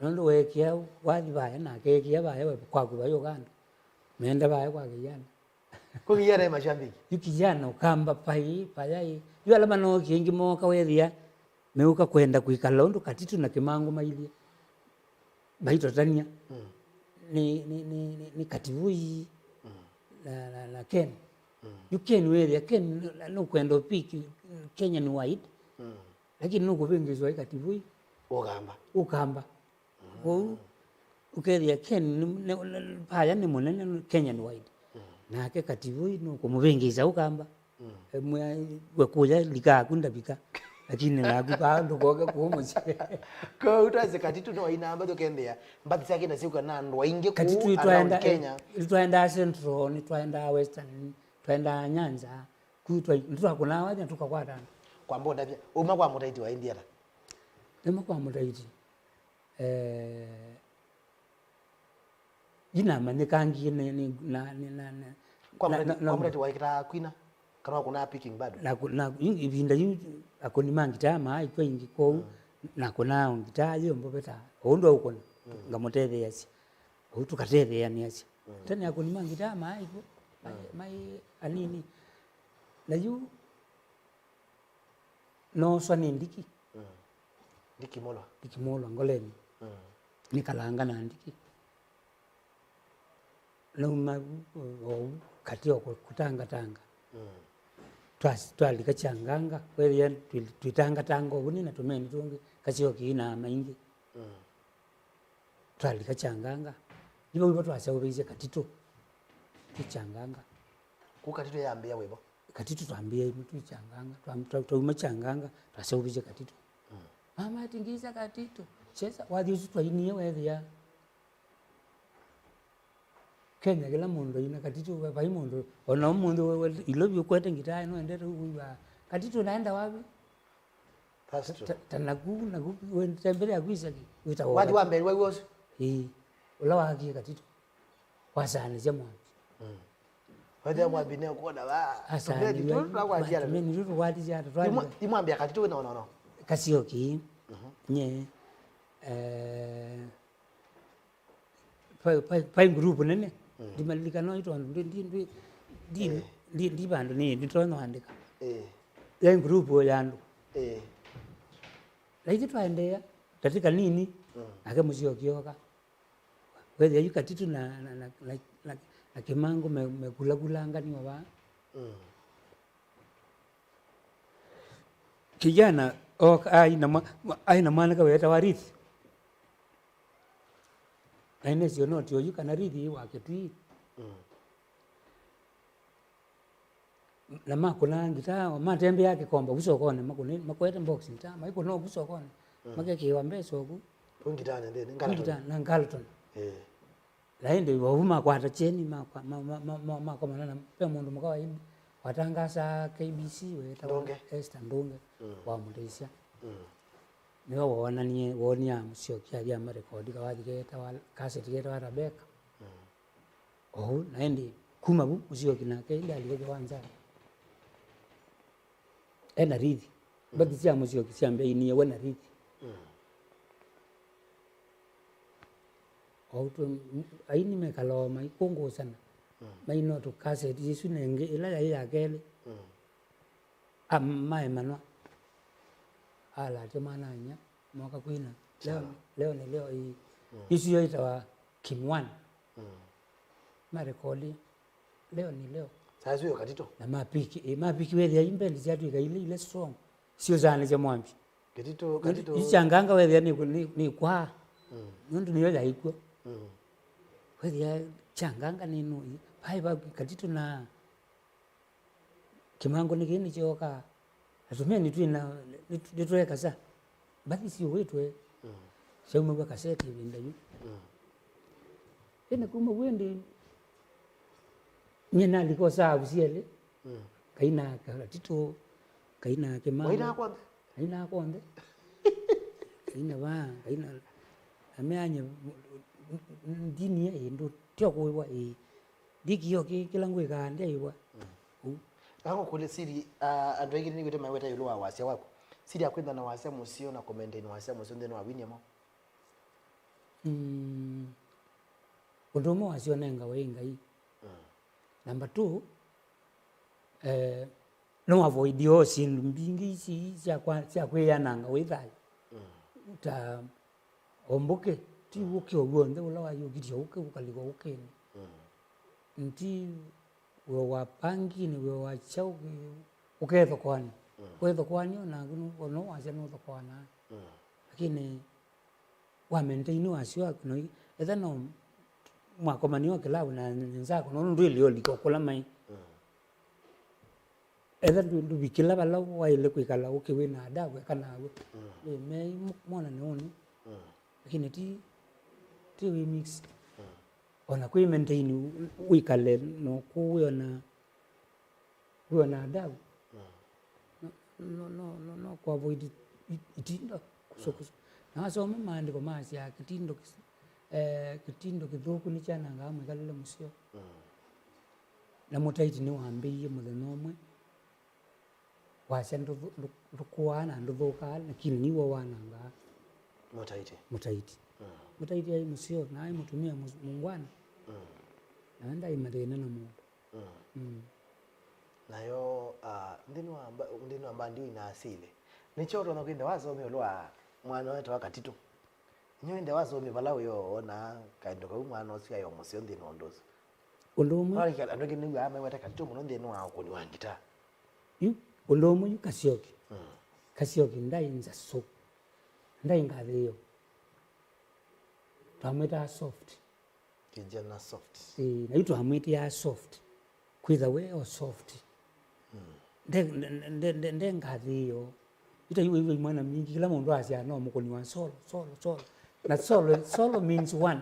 Nũndũ weekĩa wathi vaya, nake eekĩa vaya, we kwaku vai Ũkamba. Meenda vaya kwa kijana. Kwa kijana e mashabiki? Yu kijana Ũkamba vai, vaya ĩ. Yu ala manookie ĩngĩ mooka weethĩa, meũka kwenda kwĩkala ũndũ Katitũ na Kĩmangũ mailyĩ. Maitotania. Mm. Nĩ, nĩ, nĩ, nĩ, nĩ Kativui, mm, na, na, na Ken. Mm. Yu Ken weethĩa, Ken nũ- nũkwenda ũpiki Kenyan wide. Mm. Lakini nũkũvĩngĩswa ĩ Kativui. Ũkamba. Ũkamba. Mm. Kwoou, ũkethĩa Ken nĩ- nĩ- nĩ- vaya nĩ mũnene nĩ Kenyan wide. Mm. Nake Kativui nũkũmũvĩngĩsya Ũkamba. Mm. Emwe we kũya lika aku ndavika. Lakini naku vaa ndũkoke kũũ mũsyĩ. Kwoou twasye Katitũ no ainaa mbathi ũkethĩa mbathi syake na syũka na andũ aingĩ kũũ Katitũ around itwaenda- Kenya. Itwaendaa Central, nĩtwaendaa Western, twaendaa Nyanza. Ku twa- nĩtwakũnaa wathi na tũkakwata andũ. Kwamba ũndavya, uma kwa mũtaiti wa India ta? Nĩma kwa mũtaiti. Eh, Yu namanyĩkangie nĩ- nĩ- na- nĩ- na- na- Kwa na- mũrati- na- kwa na- mũrati waĩkĩtaa kwina? Kana wakũnaa picking bado? Na kũ- na- yu- ĩvinda yu akũni ma ngitaa maaĩkw'a ingĩ kwoou, mm, nakũnaa o ngitaa yĩ mboveta. O ũndũ aũkũna, mm, ngamũtetheeasya. Ũu tũkatetheanĩasya. Mm. Tene akũni ma ngitaa maaĩkw'a, maĩ- mm, maĩ anini. Na yu nooswa nĩ ndiki. Mm. Ndikimũlwa. Ndikimũlwa ngolenĩ. Mm. Nĩkalanga na ndiki. Nauma oou katĩ o kũ- kũtangatanga. Mm. Twas- twalika Kyanganga, wethĩa twi- twitangatanga ũvũni na tũmeni tũngĩ, kasyoki na maingĩ. Mm. Twalika Kyanganga. Nĩvo ivo twaseũvĩisye Katitũ. Twĩ Kyanganga. Kũ Katitũ yambĩĩa wĩvo? Katitũ twambĩĩa imwe twĩ Kyanganga. Twa- twa- twauma Kyanganga, twaseũvĩisye Katitũ. Mm. Mama atingĩĩsya Katitũ. Kyesa, wathi ũsu twainie weethĩa. Kenya kĩla mũndũ aina Katitũ, vai mũndũ. Ona ũmũnthĩ we- we- ilovi ũkwete ngitaa ĩno endete ũkwĩw'a. Katitũ naenda wapi? That's true. Ta, ta naku, naku, we, tembelea kwisa ki, wĩtawa wathi wa mbee waw'o ũsu. Ĩĩ. Ũla wakie Katito. Wasaanĩsya Mwambi. Mm. Wethĩa Mwambi nĩekuona va. Asaanĩw'a. Tũmeni tũtwakwatĩana. Tũmeni tũtwatisya ata twalika. Imwambia Katito wĩna ũnono. Kasioki. Mhm. Nye. Eh, vai, vai, vai group nene. Mm. Ndimalilikana ĩ tondũ ndi, ndi, ndi, ndi, eh, ndi, ndi vandũ nĩ, nditonya andĩka. Eh. Yaĩ group ya andũ. Eh. Na ithyĩ twaendeea, ndatĩka nini, mm, nake Mũsyoki ooka. Wethĩa yu Katito na, na, na, na, na, na Kĩmangũ me, mekulakulanganĩwa vaa. Mm. Kijana ooka, aĩ na mwa-, mwa-, aĩ na mwanake weetawa Rithi. Na nĩnĩsĩ no ti oyu kana Rithi wa Kĩtui. Mm. Na makũnaa ngitaa, matembeaa kĩkomba vu sokonĩ, makũne-, makwete box ngitaa, maikũna ovu sokonĩ, mm, makekĩĩwa mbesa ovu. Vu ngitaanĩ nthĩnĩ, vu ngalton. Ngita-, na ngalton. Eh. Na ĩndĩ ovu makwata kyeni, makwa-, ma-, ma-, ma-, ma-, makomana na ve mũndũ mũka wa indi, watangasaa K B C, weetawa Ndũnge. Esther Ndũnge, mm, wa Mũtĩsya. Mm. Nĩwe woonanie, woonie Mũsyoki athi amarekodi kawathi keetawa, kaseti keetawa Rebecca. Mm. Oou, na ĩndĩ kuma vu, Mũsyoki nake ĩndĩ alika kĩwanzanĩ. Ena Rithi. Mm. Mbathi sya Mũsyoki syambĩainie we na Rithi. Mm. Oou tũ, aini mekalaa o maikũngũũsana. Mm. Maina tũkaseti ĩsu nengĩ, ĩla yaĩ ya kelĩ. Mm. A, maemanwa. Alatya mwana-a-inyia, moka kwina. Leo, sawa, leo ni leo ii. Mm. Isu yo itawa Kim One. Mm. Marekodi, leo ni leo. Saa isu yo Katito. Na mapiki, ĩ, mapiki wethĩa imbendi syatw'ĩka ile, ile strong. Siũsaanĩsya Mwambi. Katito, Katito. Ichanganga wethĩa ni, ni, ni kwa. Mm. Nũndũ nĩyo yaĩ kw'o. Mm. Wethĩa changanga nĩ nũ, vai va Katito na Kĩmangũ nĩ kĩĩ nĩkyookaa, na tũmeni twĩ na, nĩ, nĩtweekasa. Mbathi siũwĩtwe, mm, syaumaw'a kaseti ĩvinda yu. Mm. Ĩna kuma vu ĩndĩ, nyie nalika ũsaavu syelĩ, mm, kaina Katito, kaina Kĩmangũ. Wainaa kw'onthe? Kaina kw'onthe. Kaina vaa, kaina, na meany'a, ndini ya ĩndũ, tyo kũĩwa ĩĩ. Ndikio kĩ-, kĩla ngwĩkaa ndyaĩwa. Mm. Ũu. Ngakũkũlya Siri, ah, andũ aingĩ nĩnĩw'ĩte maiweta ĩũlũ wa wasya waku. Siri ya kwĩthĩwa na wasya mũseo na kũmaintain wasya mũseo nthĩnĩ wa wini amo? Mm. Ũndũ ũmwe wasya ũnengawa ĩ Ngai. Mm. Number two, eh, no avoid o syĩndũ mbingĩ ici sya kwa-, sya kwĩyananga wĩ thayũ. Mm. Ta O mbũkĩ, ti ũkĩ o w'onthe ũla wayũkitye ũkĩ ũkalika ũkĩnĩ. Mm. Ti wĩo wa panginĩ, wĩo wa kyaũ, ũke thokoanĩ. Mm. Ũke thokoanĩ o naku nũ-, o no wasya nũthokoanaa. Mm. Lakini wa maintain wasya waku, no, etha no mwakomania o kĩlavu na nzako, no ndwĩlĩ ũlika kũla maĩ. Mm. Etha ndũ-, ndũvikĩla vala waĩle kwĩkala ũkĩ wĩ na adabu, eka naw'o. Mm. Ĩ, me mũ-, mwonane ũnĩ. Mm. Lakini ti, ti wĩ mix. Mm. Ona kwĩ maintain u-, wĩkale no kũ wĩona, wĩona adabu. Mm. No, no, no, no, no kũ avoid i-, itindo kũsũkũsũ. Mm. Na wasoma maandĩko masya kĩtindo kĩs-, eh, kĩtindo kĩthũku nĩkyanangaa mwĩkalĩle mũseo. Mm. Na mũtaiti nĩwambĩie mũthenya ũmwe. Wasya ndũthũ-, ndũ-, ndũkũaa na ndũthũkaa, lakini niw'o wanangaa. Mũtaiti. Mũtaiti. Mm. Mũtaiti aĩ mũseo, na aĩ mũtumĩa mũs-, mũngwana. Mm. Na ndaĩ mathĩna na mũndũ. Mm. Mm. Nayo, ah, nthĩnĩ wa mba-, nthĩnĩ wa mbandi ũyũ ina asili. Nĩkyo ũtonya kwĩthĩa wasomie ũlũ wa mwana wetawa Katito. Inyuĩ ĩndĩ wasomie vala wĩ o, wonaa kaĩndo kau mwana ũsu aĩ o mũseo nthĩnĩ wa ũndũ ũsu? Ũndũ ũmwe. Andũ aingĩ nĩw'aa meweta Katito mũno nthĩnĩ wa ũkũni wa ngitaa. Yu, ũndũ ũmwe yu Kasioki. Mm. Kasioki ndaĩ nzasũ. Ndaĩ ngathĩĩo. Twamwĩtaa soft. Kijana soft. Ĩĩ, na yu twamwĩtĩaa soft. Kwĩtha we o soft. Mm. Nde, nde, nde, nde, nde ngathĩĩo. Ita yu wĩw'a imwana mingi, kĩla mũndũ asyaa no mũkũni wa solo, solo, solo. Na solo, solo means one.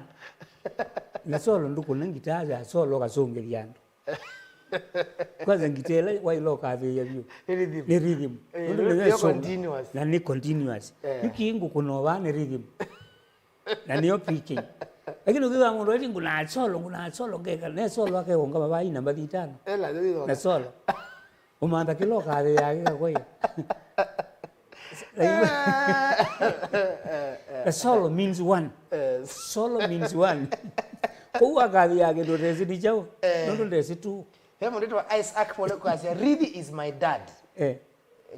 Na solo ndũkũna ngitaa ya solo ũkasũngĩthya andũ. Kwanza ngita ĩla waĩle ũkathĩĩa vyũ. Nĩ rhythm. Nĩ rhythm. Eh, nũndũ nĩ nĩyo solo. Continuous. Na nĩ continuous. Eh. Yu kĩĩ ngũkũna vaa nĩ rhythm. Na nĩyo picking. Lakini ũkĩthĩa mũndũ ati ngũna solo, ngũna solo, ngeka, ne solo akeũngama vaa ina mbathi itano. Ela, nĩ na solo. Ũmantha kĩla ũkathĩĩa kĩkakwĩa. A solo means one. Eh. Solo means one. Kwoou akathĩĩa kĩndũ ndesĩ nĩ kyaũ. Eh. Nũndũ ndesĩ tu. He mũndũ wĩtawa Isaac Pole kwasya, "Rithi is my dad." Eh.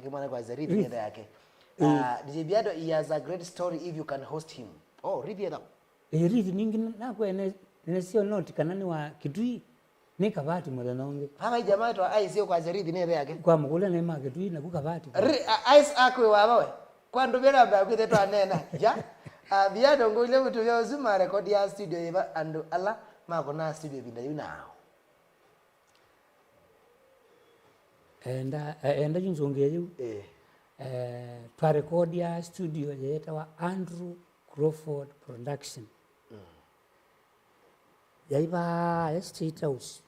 Kimwana kwasya, "Rithi nĩ ĩthe yake." Eh. Ah, D J Biado, he has a great story if you can host him. Oh, Rithi etha. Eh, Rithi ningĩ nakwene, nesyo noti kana nĩ wa Kitui. Nĩ Kavati mũthenya ũngĩ. Vava ĩ jamaa etwa Ice ũkwasya Rithi nĩ ĩthe yake. Kwa mũkũlya nĩ ma Kĩtui, naku Kavati. Ri-, a-, Ice akwĩ wa vawe. Kwa ndũvĩla mbea kwĩthe twaneena. Ya. A, Biado ngũlya mũtumĩa ũsu ma record ya studio yĩva andũ ala makũnaa studio ĩvinda yĩu nao. Enda, e-, enda yu nzũngĩe yĩu. Eh. Eh, twa record ya studio yeetawa Andrew Crawford Production. Mm. Yaĩ vaa State House,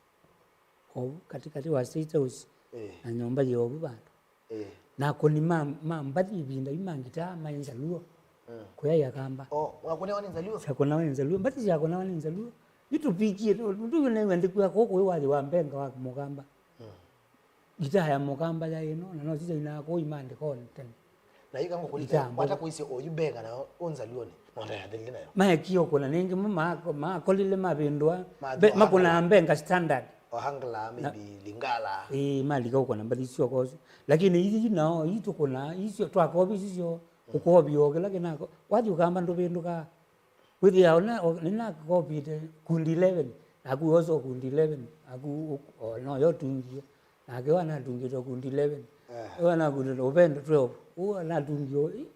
ovu katikati wa State House, eh, na nyũmba yĩ ovu vandũ. Eh. Na akũni ma, ma mbathi ĩvinda yu ma ngitaa maĩ Nzaluo. Mm. Kũyaĩ Akamba. Oh, wakũnawa nĩ Nzaluo? Syakũnawa nĩ Nzaluo. Mbathi syakũnawa nĩ Nzaluo. Yu tũpikie, tũ-, tũ-, tũnewa ndĩkw'a kũkũ wĩ wathi wa mbenga wa Mũkamba. Mm. Ngitaa ya Mũkamba yaĩ ĩno, na no sisyainaa kũu imandĩkonĩ tene. Na yu kangũkũlĩte, ngitaa mbovu. Wata kwĩsĩ oyu mbenga nayo ũnzaluonĩ, no ndayathĩlile nayo. Maekie ũkũna nĩngĩ mo ma-, makolile mavĩndũa, makũnaa mbenga standard. O hangla, na maybe Lingala. Ĩĩ, malika ũkũna mbathi syo kosu. Lakini ithi nao, ii tũkũnaa, isyo, twakovi isyo, mm, ũkovia o kĩla kĩnako. Wathi Ũkamba ndũvĩndũkaa. Wĩthĩaa ona, o, nĩnakopite kundi eleven, naku wosa kundi eleven, naku, o, no yo tungie. Nake wanatungĩte kundi eleven. Eh. Ũyũ anakundĩte Upendo twelve. Ũũ anatungie, i-,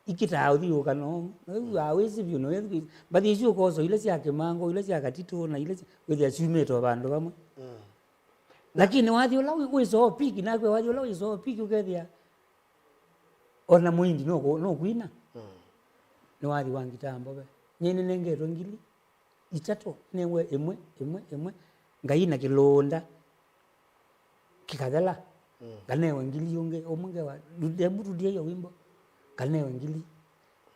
ikitaa ũthiũũka no. Na wĩw'aa wĩsĩ vyũ, no wĩsĩ kwĩsĩ. Mbathi isu ũkosa, ila sya Kĩmango, ila sya Katitũ, na ila sya, wĩthĩa syumĩte o vandũ vamwe. Mm. Lakini wathi ũla wĩ, wĩ soo piki, nakwe wathi ũla wĩ soo piki ũkethĩa ona mũindi nũkũ-, nũkwina. Mm. Nĩ wathi wa ngitaa mbove. Nyie nĩnengetwe ngili itatũ, nĩnewe ĩmwe, ĩmwe, ĩmwe. Ngaina kĩlũnda kĩkathela. Mm. Nganewa ngili yũngĩ, ũmwe ngewa, "Hebu rudia hiyo wimbo." Nganewa ngili.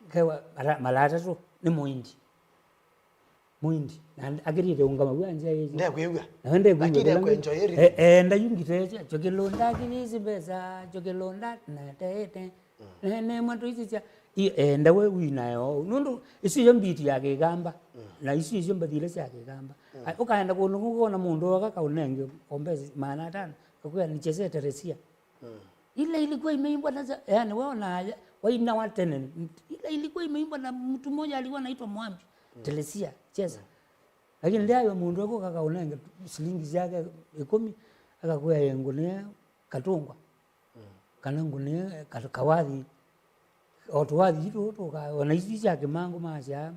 Ngewa mara, mara atatũ, nĩ mũindi. Mũindi. Na akĩrĩte ũngama wĩa nzĩa ĩĩ. Ndekwĩw'a. Na we ndekwĩw'a. Lakini kĩla ekwenjoy ngĩ-, ĩrĩ. E-, enda yu ngitesya, "Kyo kĩlũnda kĩvisi mbesa, kyo kĩlũnda na tete." Mm. Ne, ne mwa tũisisya, i-, enda we winae o. Nũndũ isu iyo mbiti ya Kĩkamba. Mm. Na isu icio mbathi ila sya Kĩkamba. Mm. A, ũkaenda kũndũ kũu ũkona mũndũ oka kaũnenge o mbesa maana atano. Kakwĩa, "Nichezee Teresia." Mm. Ile ilikuwa imeimbwa na za-, yani, wewe na, wainawa tene. Ile ilikuwa imeimbwa na mtu mmoja alikuwa anaitwa Mwambi. Mm. Teresia, cheza. Mm. Lakini ndĩayo mũndũ ekũka kaũnenge silingi syake ĩkũmi, akakwĩa, "Ĩ, ngũnĩe katũngwa." Mm. Kana ngũnĩe ka-, kawathi. O tũwathi tũtũ tũka, ona isu sya Kĩmango masya,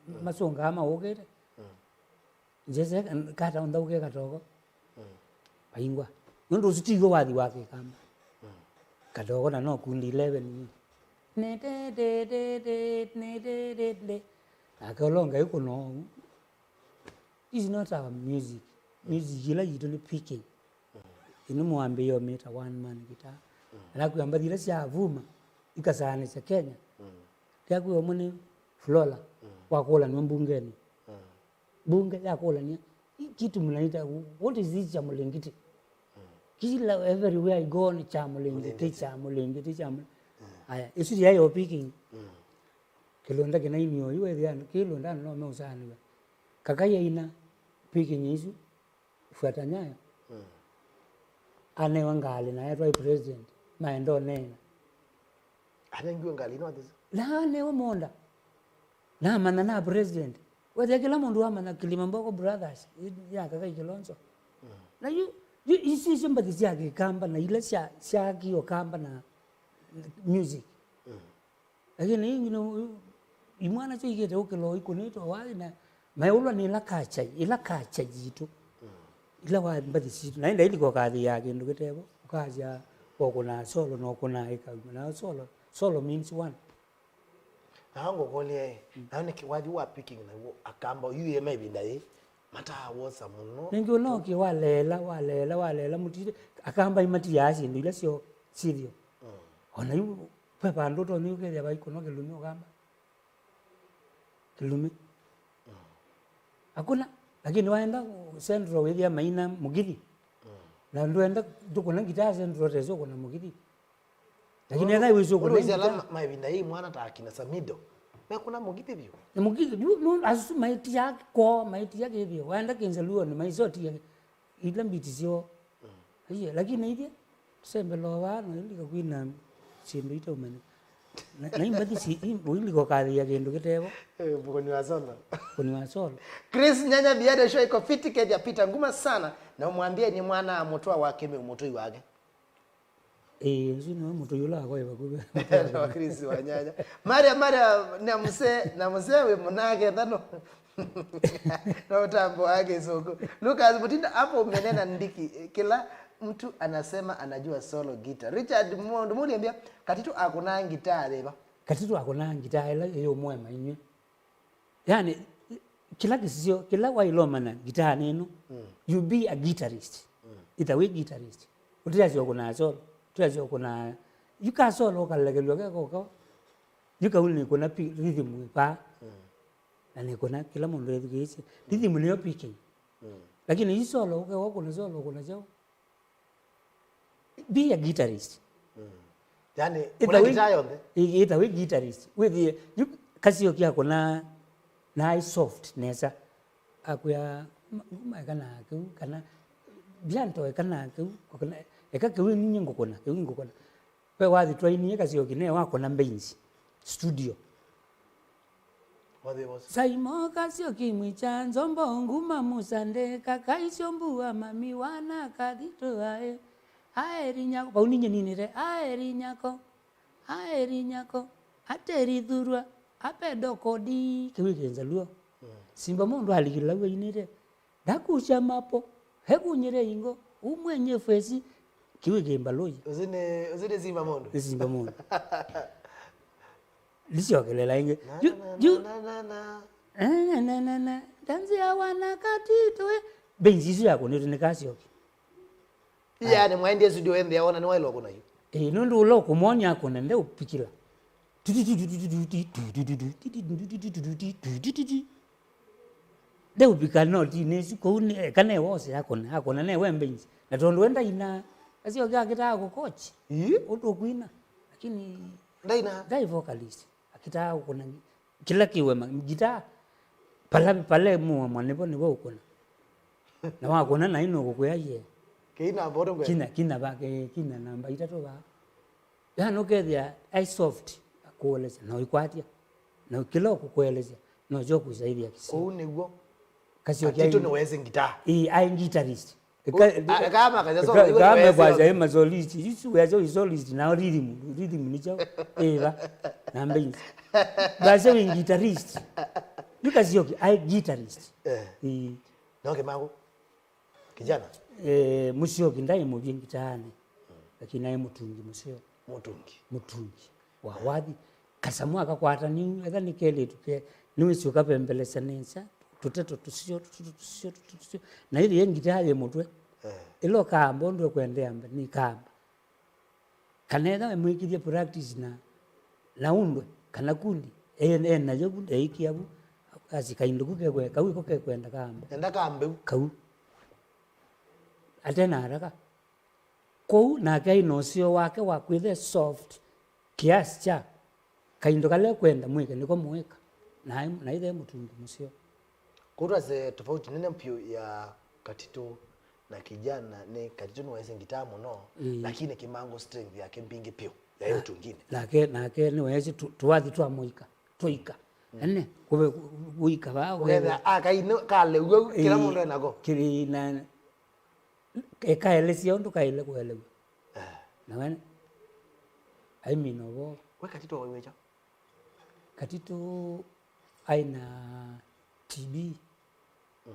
mm, masũngaa maũkĩte. Mm. Njese, kata ũnthaũke katoko. Mm. Vaingwa. Nũndũ ũsu tiw'o wathi wa Kĩkamba. Mm. Katoko na no kundi eleven. Nete, te, te, te, nete, te, te. Nake ũlonga ĩkũno. This is not our music. Mm. Music ĩla yitũ nĩ picking. Mm. Ĩno mwambĩĩo mĩta one man guitar. Mm. Alafu mbathi ila sya Vuma, ikasaanĩsya Kenya. Mm. Ndyakwĩwa ũmwe nĩ Flora, mm, wakũlanwa mbungeni. Mm. Bunge yakũlania, "Hii kitu mnaita, what is this cha Mlingiti?" Mm. Kila everywhere I go ni cha Mlingiti, Mlingiti, cha Mlingiti, cha Mlingiti. Mm. Aya, isu ya yo picking. Mm. Kĩlũnda kĩnaini oyu wethĩa kĩlũnda no meũsaanĩw'a. Kaka yaina picking isu, Fuata Nyayo. Mm. Anewa ngalĩ na etwa president, maenda ũneena. Anengiwe ngalĩ ino atĩsĩ? Na anewa mũũnda. Namanya na president. Wethĩa kĩla mũndũ wamanya Kilima Mbogo Brothers, ya Kakai Kilonzo. Mm. Na yu, yu, isu isu mbathi sya Kĩkamba na ila sya, sya Kĩkamba na music. Mm. Lakini yu, yu, imwana syo ikĩte ũkĩloo ikũnĩtwe wathi na maĩũlwa nĩ ĩla kacha, ĩla kacha yitũ. Mm. Ila wa mbathi sitũ. Na ĩnda ilika ũkathĩaa kĩndũ kĩtevo, ũkasya ũkũnaa solo na ũkũnaa ĩkauma. Na solo, solo means one. Na ngũkũlya, mm, nayo nĩkĩ wathi wa picking naw'o Akamba yu ĩema ĩvinda yĩĩ? Mataawosa mũno. Nĩngĩ ũnokie waleela, waleela, waleela, mũtitũ, Akamba imatiaa syĩndũ ila syoo syĩthĩo. Mm. O na yu ve vandũ ũtonya ũkethĩa vaikũnwa kĩlumi Ũkamba. Kĩlumi. Mm. Hakuna. Lakini waenda Central wĩthĩa maina mũgithi. Mm. Na ndwenda ndũkũna ngitaa Central tesa ũkũna mũgithi. Lakini ethai wĩsĩ ũkũna ngitaa. Ala ma-, maĩvinda yĩ mwana ta akina Samido. Mekũna mũgithi vyũ. Nĩ mũgithi vyũ, nũ-, asu maitia kwoo, maitia kĩthĩo. Waenda kĩnzaluonĩ, maisotia ila mbiti syoo. Aiye, lakini ithyĩ tũsembelaa vaa na ilika kwina syĩndũ itaumanya. Na, na imbathi si, im-, uilika ũkathia kĩndũ kĩtevo. Eh, Mũkoni wa Solo. Mũkoni wa Solo. Chris Nyanya, the other show iko fiti, kethia Peter nguma sana, na umwambie ni mwana amũtwa wa Kĩmĩu mũtũi wake. Eh, nsu nĩwe mũtũi ũla akoe vakuvĩ. Wa Chris wa Nyanya. Maria, Maria, na mse, na mse we mũnake thano. No ũtambo wa Kĩsũngũ. Lucas Mutinda, hapo umenena ndiki. Kila mtu anasema anajua solo guitar. Richard Mondo, mũniambia, Katitũ akũnaa ngitaa yĩva? Katitũ akũnaa ngitaa ĩla ĩyũmũema inyw'ĩ. Yani, kĩla kĩsisyo, kĩla wailomana ngitaa nĩno, mm, you be a guitarist. Mm. Ĩta wĩ guitarist. Ũtiasya ũkũnaa solo, ũtiasya ũkũnaa, yu ka solo ũkalekelw'a ke koka. Yu kau nĩkũna pi-, rhythm ĩ vaa. Mm. Na nĩkũna kĩla mũndũ ethukĩĩsye. Rhythm nĩyo picking. Mm. Lakini yu solo, ũkewa kũna solo, kũna kyaũ? Be a guitarist. Mm. Yani, ĩta wĩ guitar yonthe. Ĩ-, ĩta wĩ guitarist. Wĩthĩe, yu Kasioki akũna na ai soft nesa. Akwĩa, "Ma-, ma eka na kĩu," kana, "Bianto eka na kĩu," kana, "Eka kĩu ninyie ngũkũna, kĩu ngũkũna." We wathi twainie Kasioki ne wakũna mbenji studio. Wathi wose. Saimo Kasioki mwicha nzombo nguma musande kakaisyo mbua mami wana Kathitũ ae. Aeri nyako. Vau ninye ninire, "Aeri nyako. Aeri nyako. Ateri thurwa. Apedo kodi." Kĩu kĩnzaluo. Mm. Simba mũndũ alikila we inire. Ndakusya mapo, hekunyire ingo, umwenye fesi, kiwi kimbalũi. Ũsu nĩ, ũsu nĩ simba mũndũ. Nĩ simba mũndũ. Ndisyokelela ingĩ. Na, yu, na, yu, na, na, na, na. Eh, na, na, na, na. Dansi ya wana Katitũ, eh. Benji isu yakũnĩtwe nĩ Kasioki. Aya. Yani mwaendie studio ende aona nĩ wailo kuna yu. Eh, nũndũ ũla ũkũmwonia akũna nde ũpikila. Ndeũvika notinĩ ĩsu kũu nĩ, eka ne wose akũna, akũna ne wembe inji. Na tondũ we ndainaa, Kasioki akĩtaa kũkochi. Ii? Ũndũ ũkwina. Lakini ndainaa. Ndaĩ vocalist. Akĩtaa kũkũna ngi-, kĩla kĩwema, ngitaa. Pala, pala mũamwa nĩvo, nĩvo ũkũna. Na wakũna na ino kũkwĩa ye. Kĩina mboto ngwe. Kina, kina va, ke-, kina namba itatũ va. Yani ũkethĩa ai soft, kũelesya, na ũikwatya. Na kĩla ũkũkũelesya, no kyo kũsaithia kĩsio. Kũu nĩw'o. Kasioki Katitũ ai-, nĩwesĩ ngitaa. Ĩĩ, ai guitarist. Ĩka-, ĩka-, ĩka-, ĩka-, ĩka-, ĩka-, ĩka-, ĩka-, ĩka-, ma solist. Isu wĩasya wĩ solist, nao rhythm, rhythm nĩ kyaũ? Ĩva, na mbenji. Wĩasya wĩ guitarist. Yu Kasioki ai guitarist. Eh. Ĩĩ. No Kĩmangũ? Kijana? Eh, Mũsyoki ndaĩ mũvyĩ ngitaanĩ, lakini aĩ mũtungi mũseo. Mũtungi. Mũtungi wa wathi. Kasamũ akakwata nĩ etha nĩ kelĩtu ke, nĩwĩsĩ ũkavembelesya nesa, tũteto tũseo, tũteto tũseo, tũteto tũseo. Na ĩthĩe ngitaa yĩ mũtwe, eh, ĩla ũkaamba ũndũ ĩkwendea mbe, nĩkaamba. Kana etha wĩmwĩkĩthya practice na, na undwe, kana kundi, e, e nayo vu, eĩkĩa vu, asi kaindo ku kekwe-, kau ĩko kekwenda kaambe. Enda kaambe vu. Kau. Ate na haraka. Kwoou nake aĩ na ũseo wake wa kwĩtha e soft kiasi kya kaindo kala ekwenda mwĩke nĩko mũĩka. Na, na ĩthe e mũtungi mũseo. Kũu twasye tofauti nene vyũ ya Katitũ na Kijana nĩ Katitũ nĩwaisye ngitaa mũno, ĩĩ, lakini Kĩmangũ strength yake mbingĩ vyũ ya, na, ũtunginĩ. Nake, nake nĩweesĩ tũ-, tũwathi twa mũika, tũika. Mm. Ene, kũve, kũika vaa, ũkethĩa, ah, kainĩ kalew'a kĩla, ĩĩ, mũndũ enako. Kĩrĩ na, ekaelesya ũndũ kaĩle kũelew'a. Eh. Na we aimina ũvoo. We Katitũ waiwĩkya? Katitũ aĩ na T B. Mm.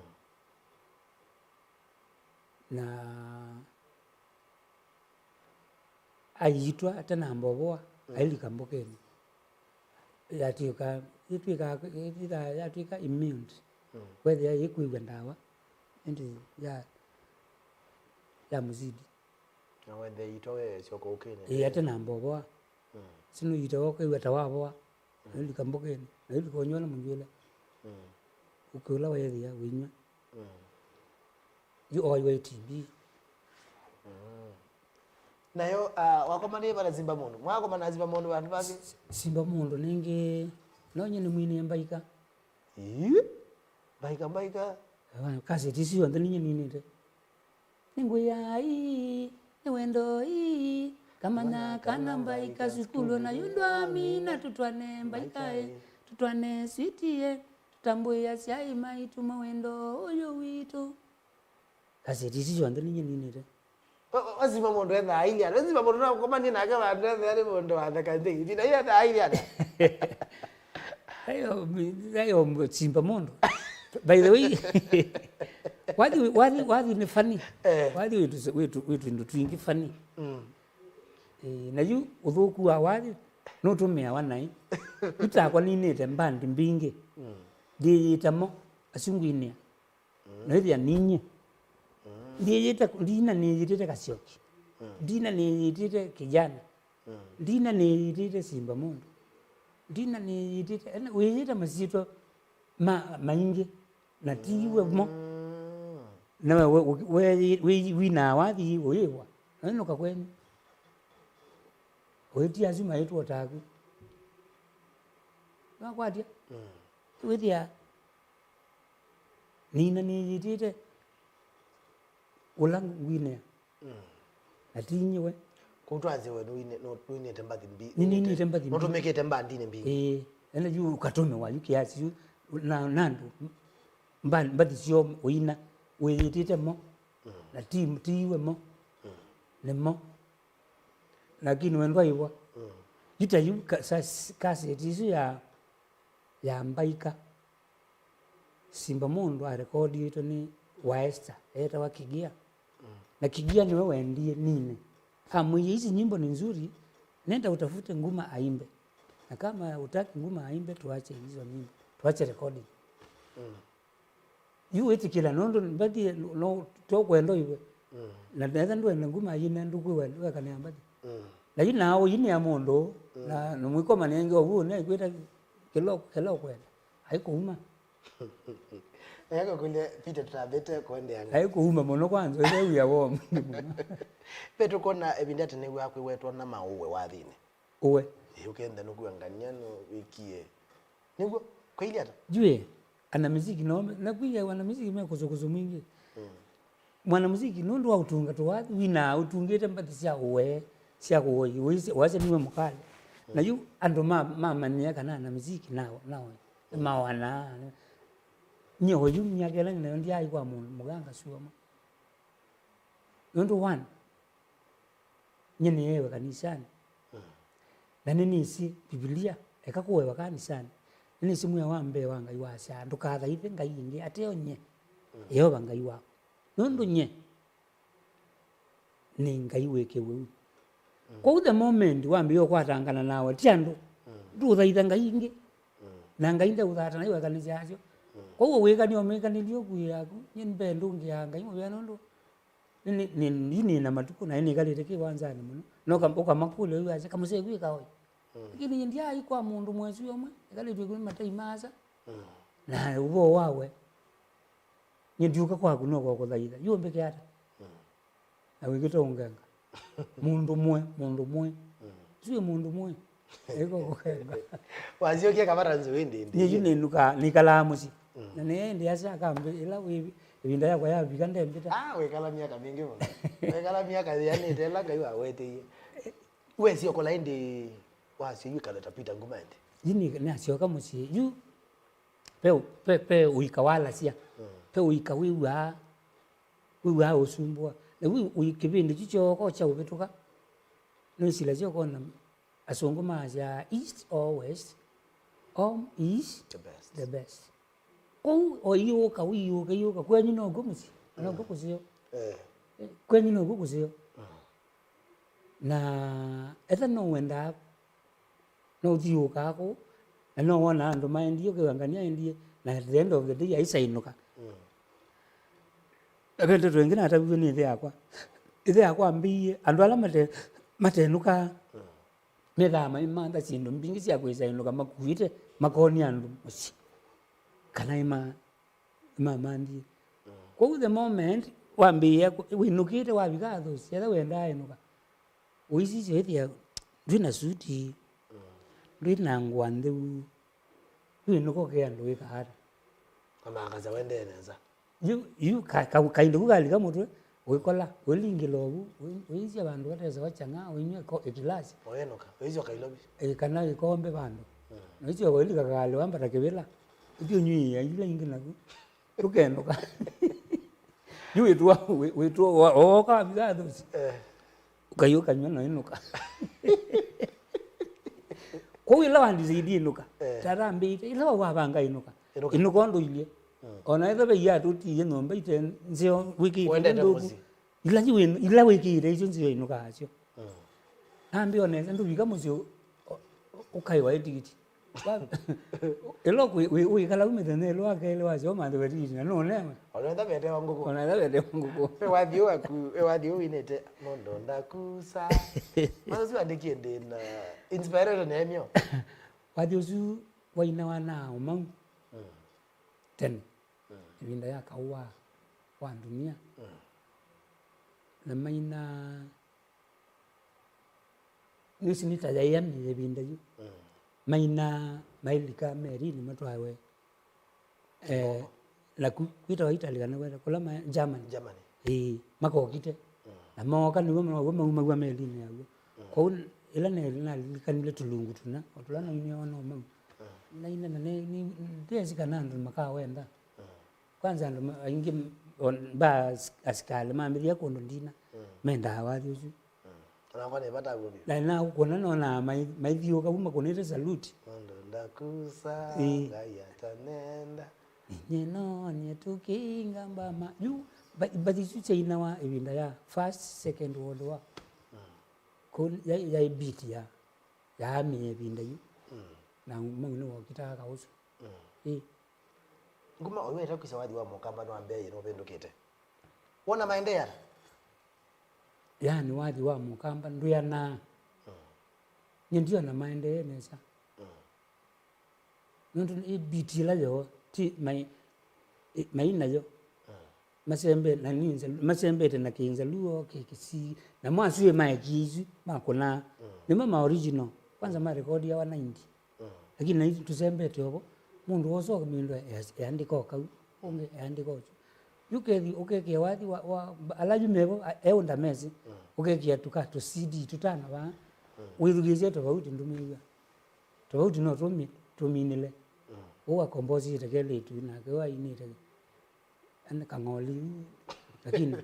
Na aiitwa atanamba ũvoa, mm, ailika mbokenĩ. Yatw'ĩka, yatw'ĩka, yatw'ĩka immune. Mm. Kwethĩa yĩkwĩw'a ndawa. ĩndĩ ya, ya mũsili. Na wethe ito we syoka ũkĩnĩ. Ĩĩ, ate na mbovoa. Sino ita wokaiwa ta wavoa. Nailika mbũkĩnĩ, nailika ũnywela mũnywela. Ũkĩũla weethĩa wĩnyw'a. Yu oiwa ĩ T B. Nayo ah, wakomanie vala simba mũndũ? Mwakomana simba mũndũ vandũ vangĩ? Simba mũndũ nĩngĩ, no nyie nĩmwinie mbaika. Ii? Mbaika, mbaika. Kaseti isu yonthe ninyie ninĩte. Nĩngwĩa ii, nĩ wendo ii, kamanya kana mbaika sukulu na yu ndwamina tũtwane mbaika ĩ, tũtwane switi ĩ, tũtambũĩasya ĩ maitũ mawendo ũyũ witũ. Kaseti isu syonthe ninyie ninĩte. Wasima mũndũ ethaa ili ata? Wasima mũndũ nakomanie nake vandũ ethĩa nĩ mũndũ watheka nthĩ. Ĩvinda yu ethaa ili ata? Ayo, ayo simba mũndũ. By the way, wathi, wathi, wathi nĩ funny. Eh. Wathi wĩtũ, wĩtũ, wĩtũ indo twingĩ funny. Mm. Eh, na yu ũthũku wa wathi nũtũmĩawa naĩ. Yu takwa ninĩte mbandi mbingĩ. Mm. Ndĩyĩta mo, asu ngwinĩa. Noĩthĩa ninyie. Ndiĩyĩte, ndina nĩyĩtĩte Kasyoki. Ndina nĩyĩtĩte Kijana. Ndina nĩyĩtĩte Simba Mũndũ. Ndina nĩyĩtĩte, ene, wĩyĩta masyĩtwa ma, maingĩ, na tiwe mo. Na we, we, we, we, winaa wathi ũyĩwa. Nainũka kwenyu. Ũĩtia asu maĩtwa taku. Nĩwakwatya? Wĩthĩa Nina nĩyĩtĩte ũla ngwinĩa. Mm. Na ti nyie we. Kũu twasye we nũinĩte mbathi mbingĩ. Nĩninĩte mbathi mbingĩ. Nũtũmĩkĩte mbandinĩ mbingĩ. Ĩĩ. Ene yu ũkatũmĩwa yu kĩasi yu na, na andũ mba-, mbathi syoo ũina wĩyĩtĩte mo. Mm. Na ti, ti iwe mo. Mm. Nĩ mo. Lakini we ndwaĩwa. Mm. Yu ta yu ka-, sa-, kaseti isu ya, ya mbaika. Simba Mũndũ arekodiĩtwe nĩ Waesta eetawa Kigia. Mm. Na Kigia nĩwe wendie Nine. Amwĩie, "Hizi nyimbo ni nzuri, nenda utafute Nguma aimbe. Na kama hutaki Nguma aimbe, tuache hizo nyimbo. Tuache recording." Mm. Yu wĩtĩkĩla nũndũ mbathi no tũkwenda iwe. Mm. Na netha ndwenda Nguma aine ndũkwĩwa wekanĩa mbathi. Mm. Na yu nao ũinĩa mũndũ, mm, na, na mwĩkoma nenge ũvu nĩaikwĩta kĩla, kĩla ũkwenda. Aikũuma. Eka kũlya Peter tũtambĩte kũendeana. Aikũuma mũno kwanza, ĩla wĩa woo mũno. Ve tũkona ĩvinda tene wĩwa kwĩwetwa na maũwe wathinĩ. Ũwe. Ĩ, ũkenda nũkua ngania nũwĩkie. Nĩw'o, kwĩilye ata? Jue, anamiziki no, nakwĩie wanamiziki me kũsũkũsũ mwingĩ. Mm. Mwanamuziki nũndũ wa ũtunga tũwathi, winaa ũtungĩte mbathi sya ũwe, sya kũoi, ũisye, wasya niwe mũkali. Na yu andũ ma, mamanyĩa kana anamuziki nao, nao, mawanaa. Nyie oyu myaka ĩla nĩnayo ndyaaĩ kwa mũndũ mũganga sua ma. Nũndũ one, nyie nĩewe kanisanĩ. Mm. Na nĩnĩsĩ Mbivilia, eka kũewa kanisanĩ. Nĩnĩsĩ mwĩa wa mbee wa Ngai wasyaa, ndũkathaithe ngai ĩngĩ ateo nyie, mm, Yeova Ngai waku. Nũndũ nyie nĩ Ngai wĩ kĩwĩu. Mm. Kwoou the moment wambĩĩa ũkwatangana nawe, ti andũ, mm, ndũũthaitha ngai ingĩ. Mm. Na ngai ndeũthata nayo ekanĩsya asyo. Mm. Kwoou wĩkani omĩkanĩlye ũkui yaku, nyie mbee ndũngĩaa Ngai mũvea nũndũ nĩ, nĩ, nĩ, yu nĩ na matukũ na nĩnĩkalĩte kĩwanzanĩ mũno. Na ũka-, ũkamakũlya yu asya, "Kamũsee kwĩka oi?" Mm. Lakini ndyaaĩ kwa mũndũ mwesũ ũmwe, ekalĩtw'e kwĩ matai maasa. Mm. Na ũvoo wawe, nyie ndiũka kwaku no kwa kũthaitha. Yu ũmbĩke ata? Mm. Na wĩkĩte ũngenga. Mũndũ mwe, mũndũ mwe. Mm. Sio mũndũ mwe. Ĩko kũkenga. Wasyokie kavata nzũ ĩndĩ ĩndĩ. Nyie yu nĩnuka, nĩkalaa mũsyĩ. Mm. Na nĩendĩ asya akambĩ, ĩla wĩ, ĩvinda yakwa yavika ndembĩta. Ah, wĩkala myaka mingĩ mũno. Wĩkala myaka yĩanĩte ĩla Ngai waweteie. Wesyokola ĩndĩ wasyo yu ĩkaleta Peter Nguma ĩndĩ. Yu nĩ, nasyoka mũsyĩ. Yu, ve, ve, ve ũika walasya. Mm. Ve ũika wĩw'aa, wĩw'aa ũsumbũa. Na yu ũi-, kĩvĩndĩ kyu kyoko kya ũvĩtũka. Nĩsilasya ũkona asũngũ maasya east or west, home is the best. The best. Kwoou o iũka, iũka, iũka, kwenyu nokw'o mũsyĩ, nokw'o kũseo. Eh. Kwenyu nokw'o kũseo. Mm. Na etha no wendaa, no ũthiũũkaa kũu, na no wonaa andũ maendie, ũkew'a ngania aendie, na at the end of the day aisainũka. Mm. Ve ndeto ĩngĩ nataviw'e nĩ ĩthe yakwa. Ĩthe yakwa ambĩie, andũ ala mate-, matenũkaa, methaa maimantha syĩndũ mbingĩ sya kwĩsa ĩnũka makuĩte, makonia andũ mũsyĩ. Kana ima-, imamanthie. Kwoou the moment wambĩĩa kũ-, wĩnũkĩte, wavika athũsi, etha wendaa ĩnũka, ũisisya wĩthĩa ndwĩ na suti, ndwĩ na ngũa ntheu, wĩnũka ũkea andũ wĩka ata? Amangasa wendee nesa. Yu, yu ka, ka, kaindo ku kalika mũtwe, ũikola, ũilingĩla ũvu, ũi-, ũisya vandũ vatesawa kyang'a, ũinyw'a ko-, ĩkilasi. Ũyĩnũka, ũisyoka Nairobi. Ĩ, kana ĩkombe vandũ. Na ũisyoka ũilika kalĩ wambata kĩvĩla. Ũthi ũnyw'ĩĩa ila ingĩ naku. Ũkenũka. Yu wĩtwa, wĩ-, wĩtwa, wa-, wooka wavika athũsi. Eh. Ũkai ũkanyw'a na ũinũka. Kwoou ĩla wa decide ĩnũka, eh, tata ambĩĩte, ĩla wa wavanga ĩnũka, ĩnũka, ĩnũka ũndũ ilyĩ. Mm. Ona ĩtha ve iatũ ũtiie nyũmba ite nzeo wĩkĩĩte. Wendete ũndũ ũku. Mũsyĩ. Ila yu wĩ-, ila wĩkĩĩte icio nzeo ĩnũkaa syo. Mm. Nambĩa o nesa, ndũvika mũsyĩ ũ-, ũ-, ũkaĩwa ĩtikiti. Wa-, ĩla ũkwĩ-, wĩ-, wĩkala u mĩthenya ĩlĩ wa kelĩ wasya ũmanthe ĩtikiti na nũnewe. Ona ĩtha vetewa ngũkũ. Ona ĩtha vetewa ngũkũ. Ve wathi ũũ waku, ve wathi ũũ winĩte, mũndũ ndakusa. Mwana ũsu andĩkie ndĩ na inspiration ya myo. Wathi ũsu wainawa na Ũmau. Mm. Tene. Mm. Ĩvinda ya kaũ wa, wa ndunia. Mm. Na maina, nĩsĩ nĩ ta yaĩ ya mĩĩ ĩvinda yu. Mm. Maina mailika melinĩ matwawe, eh, naku kwĩtawa Italy kana kwenda kũla ma Germany. Germany. Ĩĩ, makokite. Mm. Na mooka nĩw'o maw'o maumaw'a melinĩ yaw'o. Mm. Kwoou ĩla ne-, nalilikanile tũlungu tũna, o tũla naumie ona Ũmau. Mm. Naina na ne-, ni-, ndeesĩ kana andũ makawenda. Mm. Kwanza andũ ma-, aingĩ m-, on-, mba as-, asikalĩ mambĩthya kũndũ ndina, mm, mendaa wathi ũsu. Mm. Onakwa nĩ vata w'o vyũ. Na naũkũna nonaa mai-, maithiũka vu makũnĩte salute. Mũndũ ndakusa, ĩĩ, Ngai atanenda. Inye nonye tũkĩinga mbama. Yu, mba-, mbathi isu syainawa ĩvinda ya First, Second World War. Mm. Kũ-, ya, yaĩ beat ya, ya army ya ĩvinda yu. Mm. Na Ũmau nĩwokitaga kaũsu. Mm. Ĩĩ. Nguma ũyũ weta kwĩsa wathi wa Mũkamba nĩwambĩaie nũvĩndũkĩte. Wona maendeea ata? Yaani wathi wa Mũkamba ndwĩanaa. Mm. Nyie ndiona maendee nesa. Mm. Nũndũ nĩ beat ĩla yoo, ti mai-, ĩ-, mai nayo. Mm. Masembe-, na nĩ Nzalu-, masembete na Kĩnzaluo, Kĩkĩsii, namo asu ĩ maekie isu, makũnaa. Mm. Nĩmo ma original. Kwanza marekodiawa ninety. Mm. Lakini naitũ tũsembete ovo, mũndũ wosa ũkamĩndwa eas-, eandĩka o kau, ũngĩ eandĩka ũsu. Yu ũkethi-, ũkekĩa wathi wa, wa, ala yu mevo, a-, eũnda mesĩ, mm, ũkekĩa tũka tũ C D tũtano vaa, mm, wĩthukĩĩsya tofauti ndũmĩw'a. Tofauti no tũmi-, tũminĩle. Mm. Ũũ akombosi ĩteke lĩtu, nake ũũ ainĩte. Yaani kang'oli, lakini.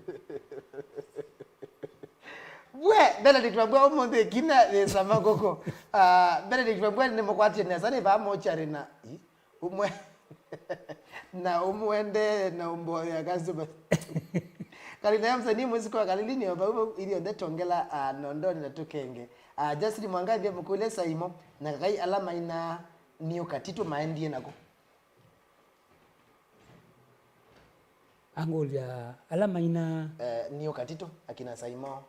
We, Benedict Mabua ũmũnthĩ ĩkina yĩsama kũkũ. Ah, Benedict Mabua nĩmũkwatie nesa, nĩ vaa mochari na, i, ũmwe, na ũmwende na ũmboya customer. Kalina ya msanii mũsiko wa Kalili nĩ o vau vau, ithyonthe tongela, ah, nondoni na tũkenge. Ah, Justin Mwangathi mũkũlye Saimo, na Kakai ala maina nĩ ũkatitũ maendie nako. Angũlya ala maina. Eh, nĩ ũkatitũ, akina Saimo.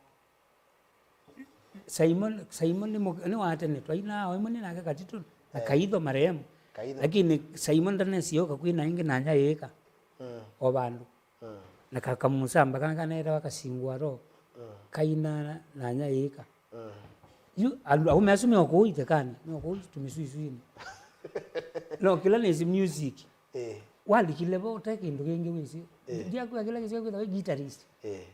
Saimo, Saimo nĩ mũ-, nĩ wa tene, twainaa o ĩmwe nĩ nake Katitũ, na, eh, Kaitho marehemu. Kaitho. Lakini Saimo ndanesie ũka kwina ĩngĩ na nya ĩĩka. Mm. O vandũ. Mm. Na ka-, kamũsamba kana kanaetawa Kasingwaro. Mm. Kaina na nya ĩĩka. Mm. Yu, andũ, aũme asu me o kũu ithekani, me o kũu tũmĩsuisuinĩ. No, kĩla nĩsĩ music. Eh. Walikile vo ũte kĩndũ kĩngĩ wĩsĩ. Eh. Ndiakwĩa kĩla kĩsio kwĩthawa guitarist. Eh.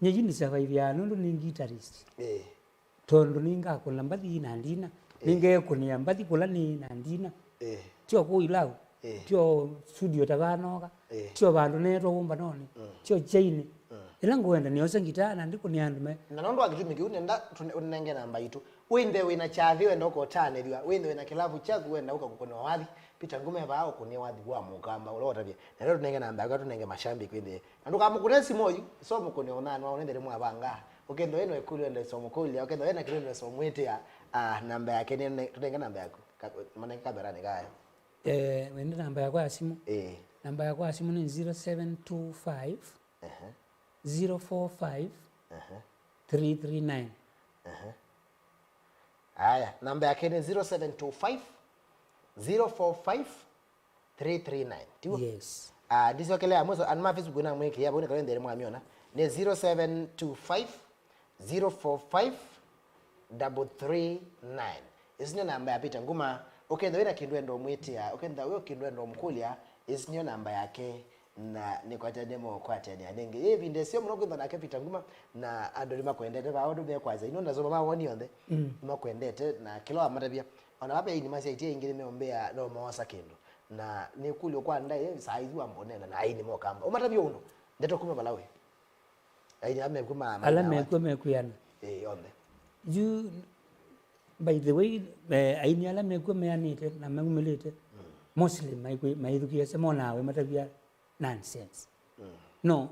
Nyie yu nĩsurviveaa nũndũ nĩ guitarist. Eh. Tondũ nĩngakũna mbathi na ndina. Eh. Nĩngeekũnĩa mbathi kũla nĩ na ndina. Eh. Tyo kũu Ilau. Eh. Tyo studio ta vanoka. Eh. Tyo vandũ neetwa wũmbanonĩ. Mm. Tyo kyainĩ. Mm. Ĩla ngwenda nĩosa ngitaa na ndĩkũnĩa andũ me. Na nũndũ wa kĩtumi kĩu nenda tũne-, ũnenge namba itũ. Wĩnthe wĩna kyathĩ wenda ũkotanĩthw'a, wĩnthe wĩna kĩlavu kyaku wenda ũka kũkũnĩwa wathi, Peter Ngume vaa ũkũnĩe wathi wa Mũkamba ũla ũtavye. Na ĩla tũnenge namba yaku, tũnenge mashabiki wĩthĩe. Na ndũkamũkũne simũ oyu, so mũkũne ũnanwa ũnethĩle mwavanga. Ũkethwa wĩna ĩkũlyo wenda ĩsomũkũlya, ũkethwa wĩna kĩlũndũ ĩsomwĩtĩa, ah, namba yake nĩ, nĩ, tũnenge namba yaku. Ka-, manenge kameranĩ kayo. Eh, wende namba yakwa ya simũ? Eh. Namba yakwa ya simũ nĩ zero seven two five, Ehe. Zero four five, ehe, three three nine. Ehe. Aya, namba yake nĩ zero seven two five, zero four five, three three nine. Tiw'o? Yes. Ah, ndisyokele ya mwiso, and ma Facebook na mwĩkĩa, vau nĩ kayo nthĩnĩ mwamĩona. Nĩ zero seven two five, zero four five, double three nine. Ĩsu nĩ namba ya Peter Nguma. Ũkenda wĩna kĩndũ enda ũmwĩtĩa, ũkenda wĩ kĩndũ enda ũmũkũlya, ĩsu nĩyo namba yake. Na nĩkwatya nĩmũkwatanĩa nĩngĩ. Yĩ ĩvinda ĩseo mũno kwĩthwa nake Peter Nguma, na andũ nĩmakwendete vaa ũndũ mekwasya. Ino ndasoma mawoni onthe, mm, nĩmakwendete, na kĩla wamatavya. Ona vave aini masyaĩtye aingĩ nĩmeũmbĩa no moosa kĩndũ. Na nĩkũlyo kwa ndaĩ, saa ithi wamba ũneena na aini mokamba. Ũmatavya ũndũ, ndeto kuma vala wĩ. Aini ala mekw'o ma-, ala mekw'o mekwĩana. Ĩĩ, onthe. Yu, by the way, eh, aini ala mekw'o meanĩte na maumĩlĩte, mm, mostly maikwĩ-, maithukĩĩasya monaa we matavya nonsense. Mm. No,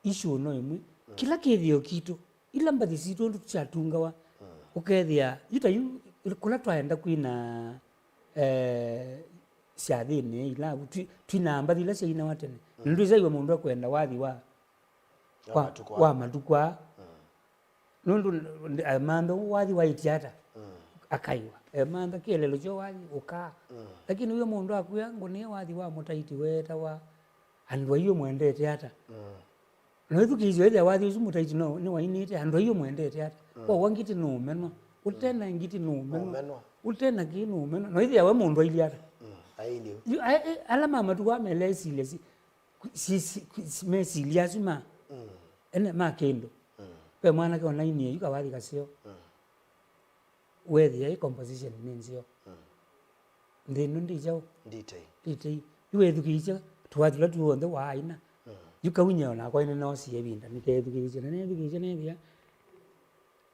issue no ĩmwe. Mm. Kĩla kĩthĩo kitũ, ila mbathi sitũ ũndũ syatungawa, mm, ũkethĩa, yu ta yu, kũla twaenda kwina, eh, syathĩnĩ ila, twi-, twina mbathi ila syainawa tene. Mm. Na ndwĩsaiwa mũndũ akwenda wathi wa, wa, wa matukũ aa. Wa matukũ aa. Mm. Nũndũ emantha wathi waĩtye ata, mm, akaiwa. Emantha kĩeleelo kyo wathi ũkaa. Mm. Lakini ũyũ mũndũ akwĩa ngũnĩe wathi wa mũtaiti weetawa andũ aiũ mwendete ata. Mm. Na ĩthukĩĩsyo ĩthĩa wathi ũsu mũtaiti no nĩwainĩte andũ aiũ mwendete ata. Mm. Kwa wa ngiti nũũmenwa. Ũte na ngiti nũũmenwa. Nũũmenwa. Ũte na kĩĩ nũũmenwa. Na ĩthĩa we mũndũ ailyĩ ata. Mm. Ailyĩ. Yu, a-, e-, ala ma matukũ aa melesilya si-, si-, si-, si-, mesilya asu ma, mm, ene ma kĩndũ. Mm. Ve mwanake onainie yu kawathi kaseo. Mm. Wethĩa ĩ composition nĩ nzeo. Mm. Nthĩ ĩno ndĩ kyaũ? Nditei. Nditei. Yu wethukĩĩsya tũwathi tũla tuonthe waaina. Mm. Yu kaunyeo nakwa ĩnĩ noosie ĩvinda nĩkethukĩĩsya na nethukĩĩsya nethĩa.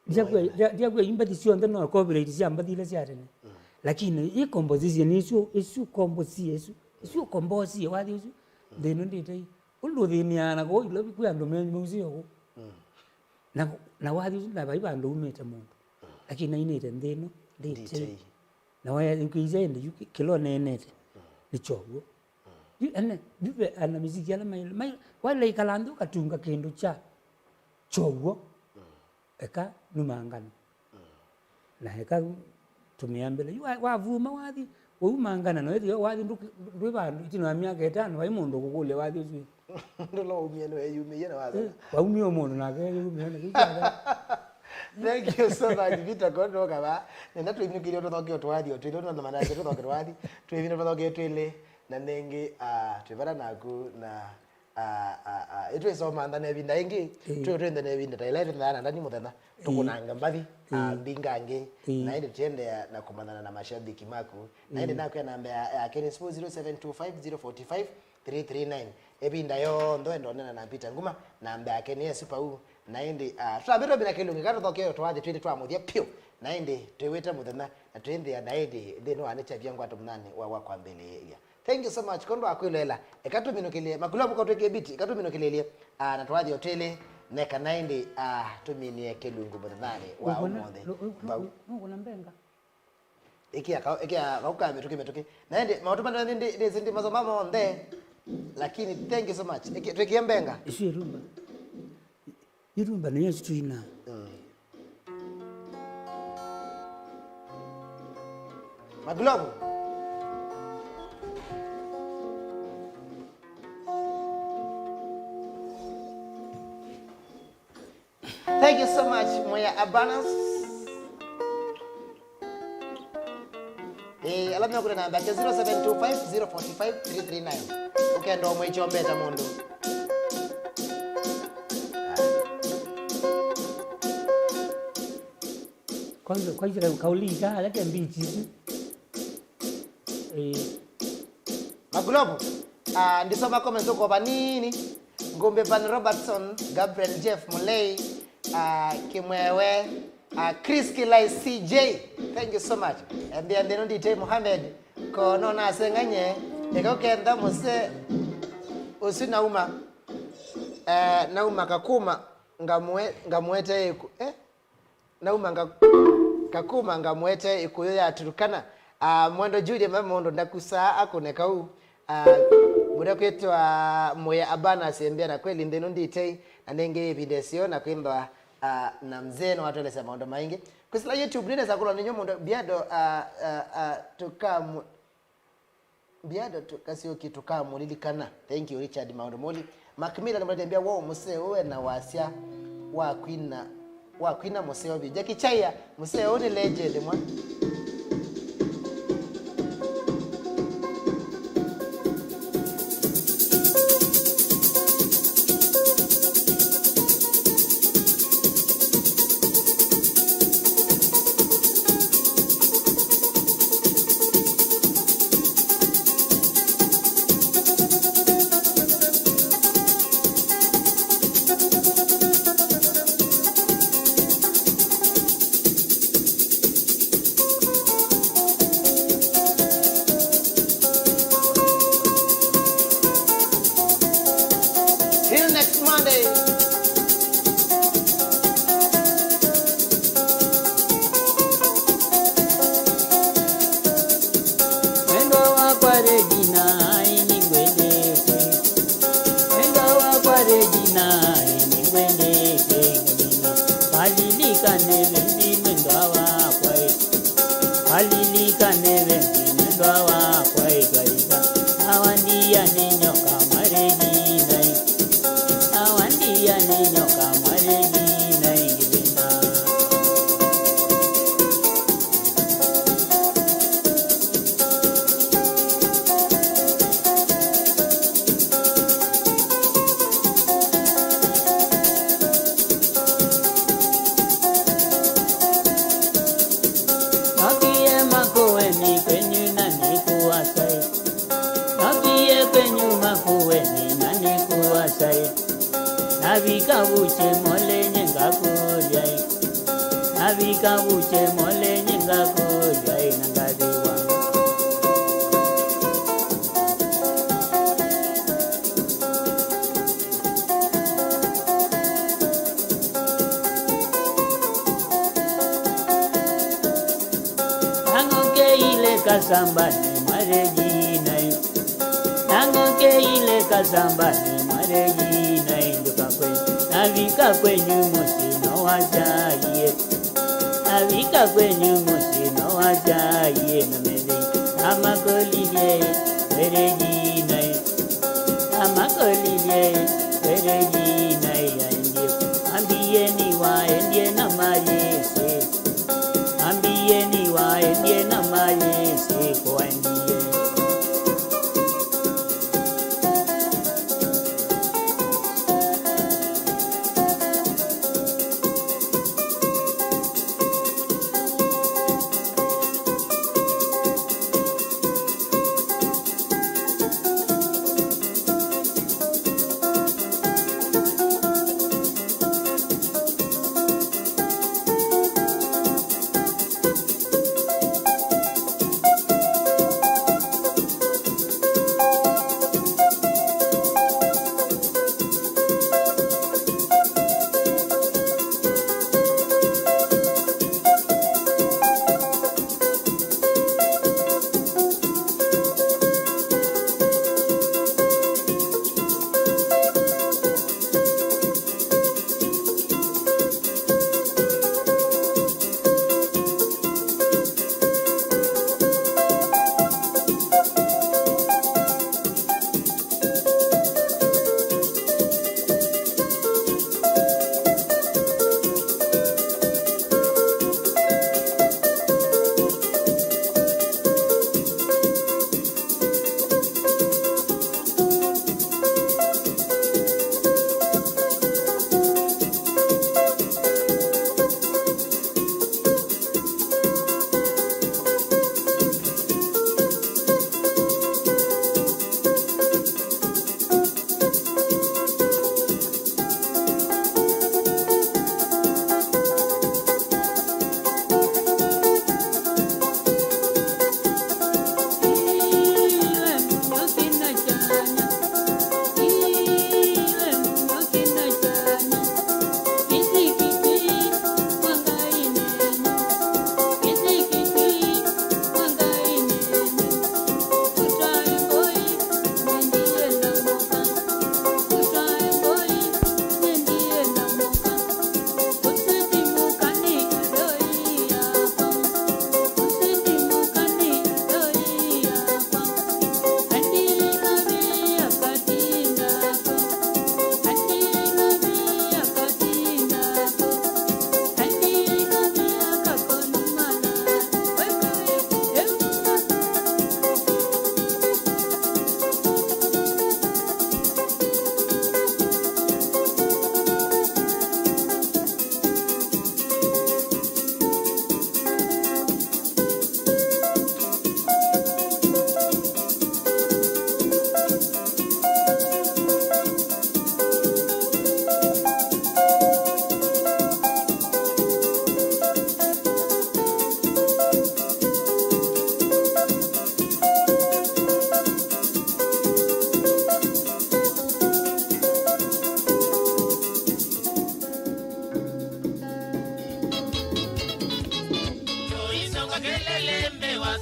Ndyakwĩa, ndya-, ndyakwĩa imbathi syonthe no copyright sya mbathi ila sya tene. Mm. Lakini ĩ composition ĩsu, ĩsu composie ĩsu, ĩsu composie wathi ũsu. Mm. Nthĩ ĩno nditei. Ũndũ ũthĩnĩaa na kũu Nairobi kwĩ andũ me music kũu. Mm. Na, na wathi ũsu na vai vandũ umĩte mũndũ. Mm. Lakini ainĩte nthĩ ĩno nditei. Nditei. Na wayũkĩĩsya ĩndĩ yu kĩ-, kĩla ũneenete, mm, nĩ kyow'o. Mm. Yu ene, yu ve ana miziki ala mai, mai, waĩle ikala nthĩ ũkatunga kĩndũ kya kyow'o. Mm. Eka numa ngano. Mm. Na eka tũmĩa mbele. Yu wa-, wavuma wathi, wauma ngana, na wĩthĩwa wathi ndũ-, ndwĩ vandũ, ĩtina wa myaka ĩtano, vai mũndũ ũkũkũlya wathi ũsu. Ndũla waumie nĩweyumĩie na wathana. Eh, waumie o mũndũ nake eyumĩa na kĩu kĩatha. Thank you so much, Peter, kwa ndoka va. Nenda tũinyũkĩlye tũthoke twathi, o twĩlĩ, tũna manake tũthoke twathi. Twĩvina tũthoke twĩlĩ, na nĩngĩ, ah, twĩvana naku na Ah, ah, ah. Ĩtwĩsomantha na ĩvinda ĩngĩ, ĩĩ, twĩ twĩnthe na ĩvinda ta ĩla ĩtũthaa na ndani mũthenya, ĩĩ, tũkũnanga mbathi, ĩĩ, ah, mbinga angĩ, ĩĩ, na ĩndĩ tũendea na kũmanyana na mashabiki maku. Na ĩndĩ, ĩĩ, nakwĩa namba ya, yake nĩ zero seven two five zero four five three three nine. Ĩvinda yonthe wenda ũneena na Peter Nguma, namba yake nĩ ĩsu vau. Na ĩndĩ, ah, tũtambĩtwe mbina kĩlungu, ĩka tũthoke twathi twĩlĩ twamũthya pyũ. Na ĩndĩ, twĩw'ĩte mũthenya, na twĩnthĩa na ĩndĩ, nthĩnĩ wa nĩ kyavya ngwato mũnyanĩ wa, wa kwambĩlĩĩlya. Thank you so much. Kondo akwĩloela. Eka tũminũkĩlye. Makulovu kwa twĩkĩe biti. Eka tũminũkĩlĩlye. Ah, na twathi oteli. Neka na ĩndĩ, ah, tũminie kĩlungu mũthenyanĩ wa ũmũnthĩ. Vau. Nũkũna mbenga? Ĩkĩa kau, ĩkĩa kau ka mĩtũkĩ mĩtũkĩ. Na ĩndĩ, maũndũ manene ndi, ndi, ndi masoma monthe. Lakini, thank you so much. Ĩkĩ-, twĩkĩe mbenga. Isu ĩrumba. Irumba nĩyo situina. Mm. Magulovu. Thank you so much, Moya Abanas. Eh, ala mekũna namba yake zero seven two five zero four five three three nine. Ũkenda ũmwe ichombeta mũndũ. Kwanza, kwanza ka-, kauli ika, ala ke mbichi isu. Eh. Magulovu. Ah, ndisoma comments uko vanini. Ngumbe Van Robertson, Gabriel Jeff Mulei, ah, Kimwewe, ah, Chris Kilai C J. Thank you so much. Embia ndino D J Mohamed. Kono nasenganye. Eka ũkenda mũse. Ũsu nauma. Eh, nauma Kakuma. Ngamwe-, ngamwete ĩkũ. Eh? Nauma nga-, Kakuma ngamwete ĩkũyũ ya Turkana. Ah, Mwendo Julie me mũndũ ndakusaa akũne kau. Ah, Ũrĩa kwĩtwa Mũya Abana asembea na kweli nthĩ ĩno nditei, na nĩngĩ ĩvinda ĩseo na kwĩmba, ah, na mzee no atwelesya maũndũ maingĩ. Kwĩsĩla YouTube, nĩnesa kũlwa nĩnyo mũndũ Biado, ah, ah, ah, tũkamu-, Biado tu-, Kasioki tũkamũlilikana. Thank you, Richard Maũndũ Mũli. Macmillan mũlete mbia, wow, mũseo ũũ ena wasya wa kwina, wa kwina mũseo vyũ. Jackie Chaia, mũseo ũũ nĩ legend mwa. Till next Monday. Mwendwa wakwa Regina, ai nĩngwendete. Mwendwa wakwa Regina, ai nĩngwendete. Walilikane vendi mwendwa wakwa, eh. Walilikane vendi mwendwa wakwa, eh, twaika. Awa ndia nĩ nyoka mwa Regina, eh. Awa ndia nĩ nyoka mwa Regina, eh, ngĩvĩnda. Nakie Makueni kwenyu na nĩkũasai. Nakie kwenyu Makueni na nĩkũasai. Navika vuche molenye ngakũlya ĩ. Navika vuche molenye ngakũlya ĩ na ngathiwa. Nang'okeile kasambani mwa Regina ĩ. Nang'okeile kasambani mwa Regina ĩ, nduka kwenyu. Navika kwenyu mũsyĩ no wasyaie. Navika kwenyu mũsyĩ no wasyaie na methei. Namakũlilye, we Regina ĩ. Namakũlilye, we Regina ĩ, aendie. Ambie nĩwaendie na mayĩsĩ. Ambie nĩwaendie na mayĩsĩ kũaendie.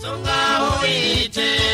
Sunga ũiite.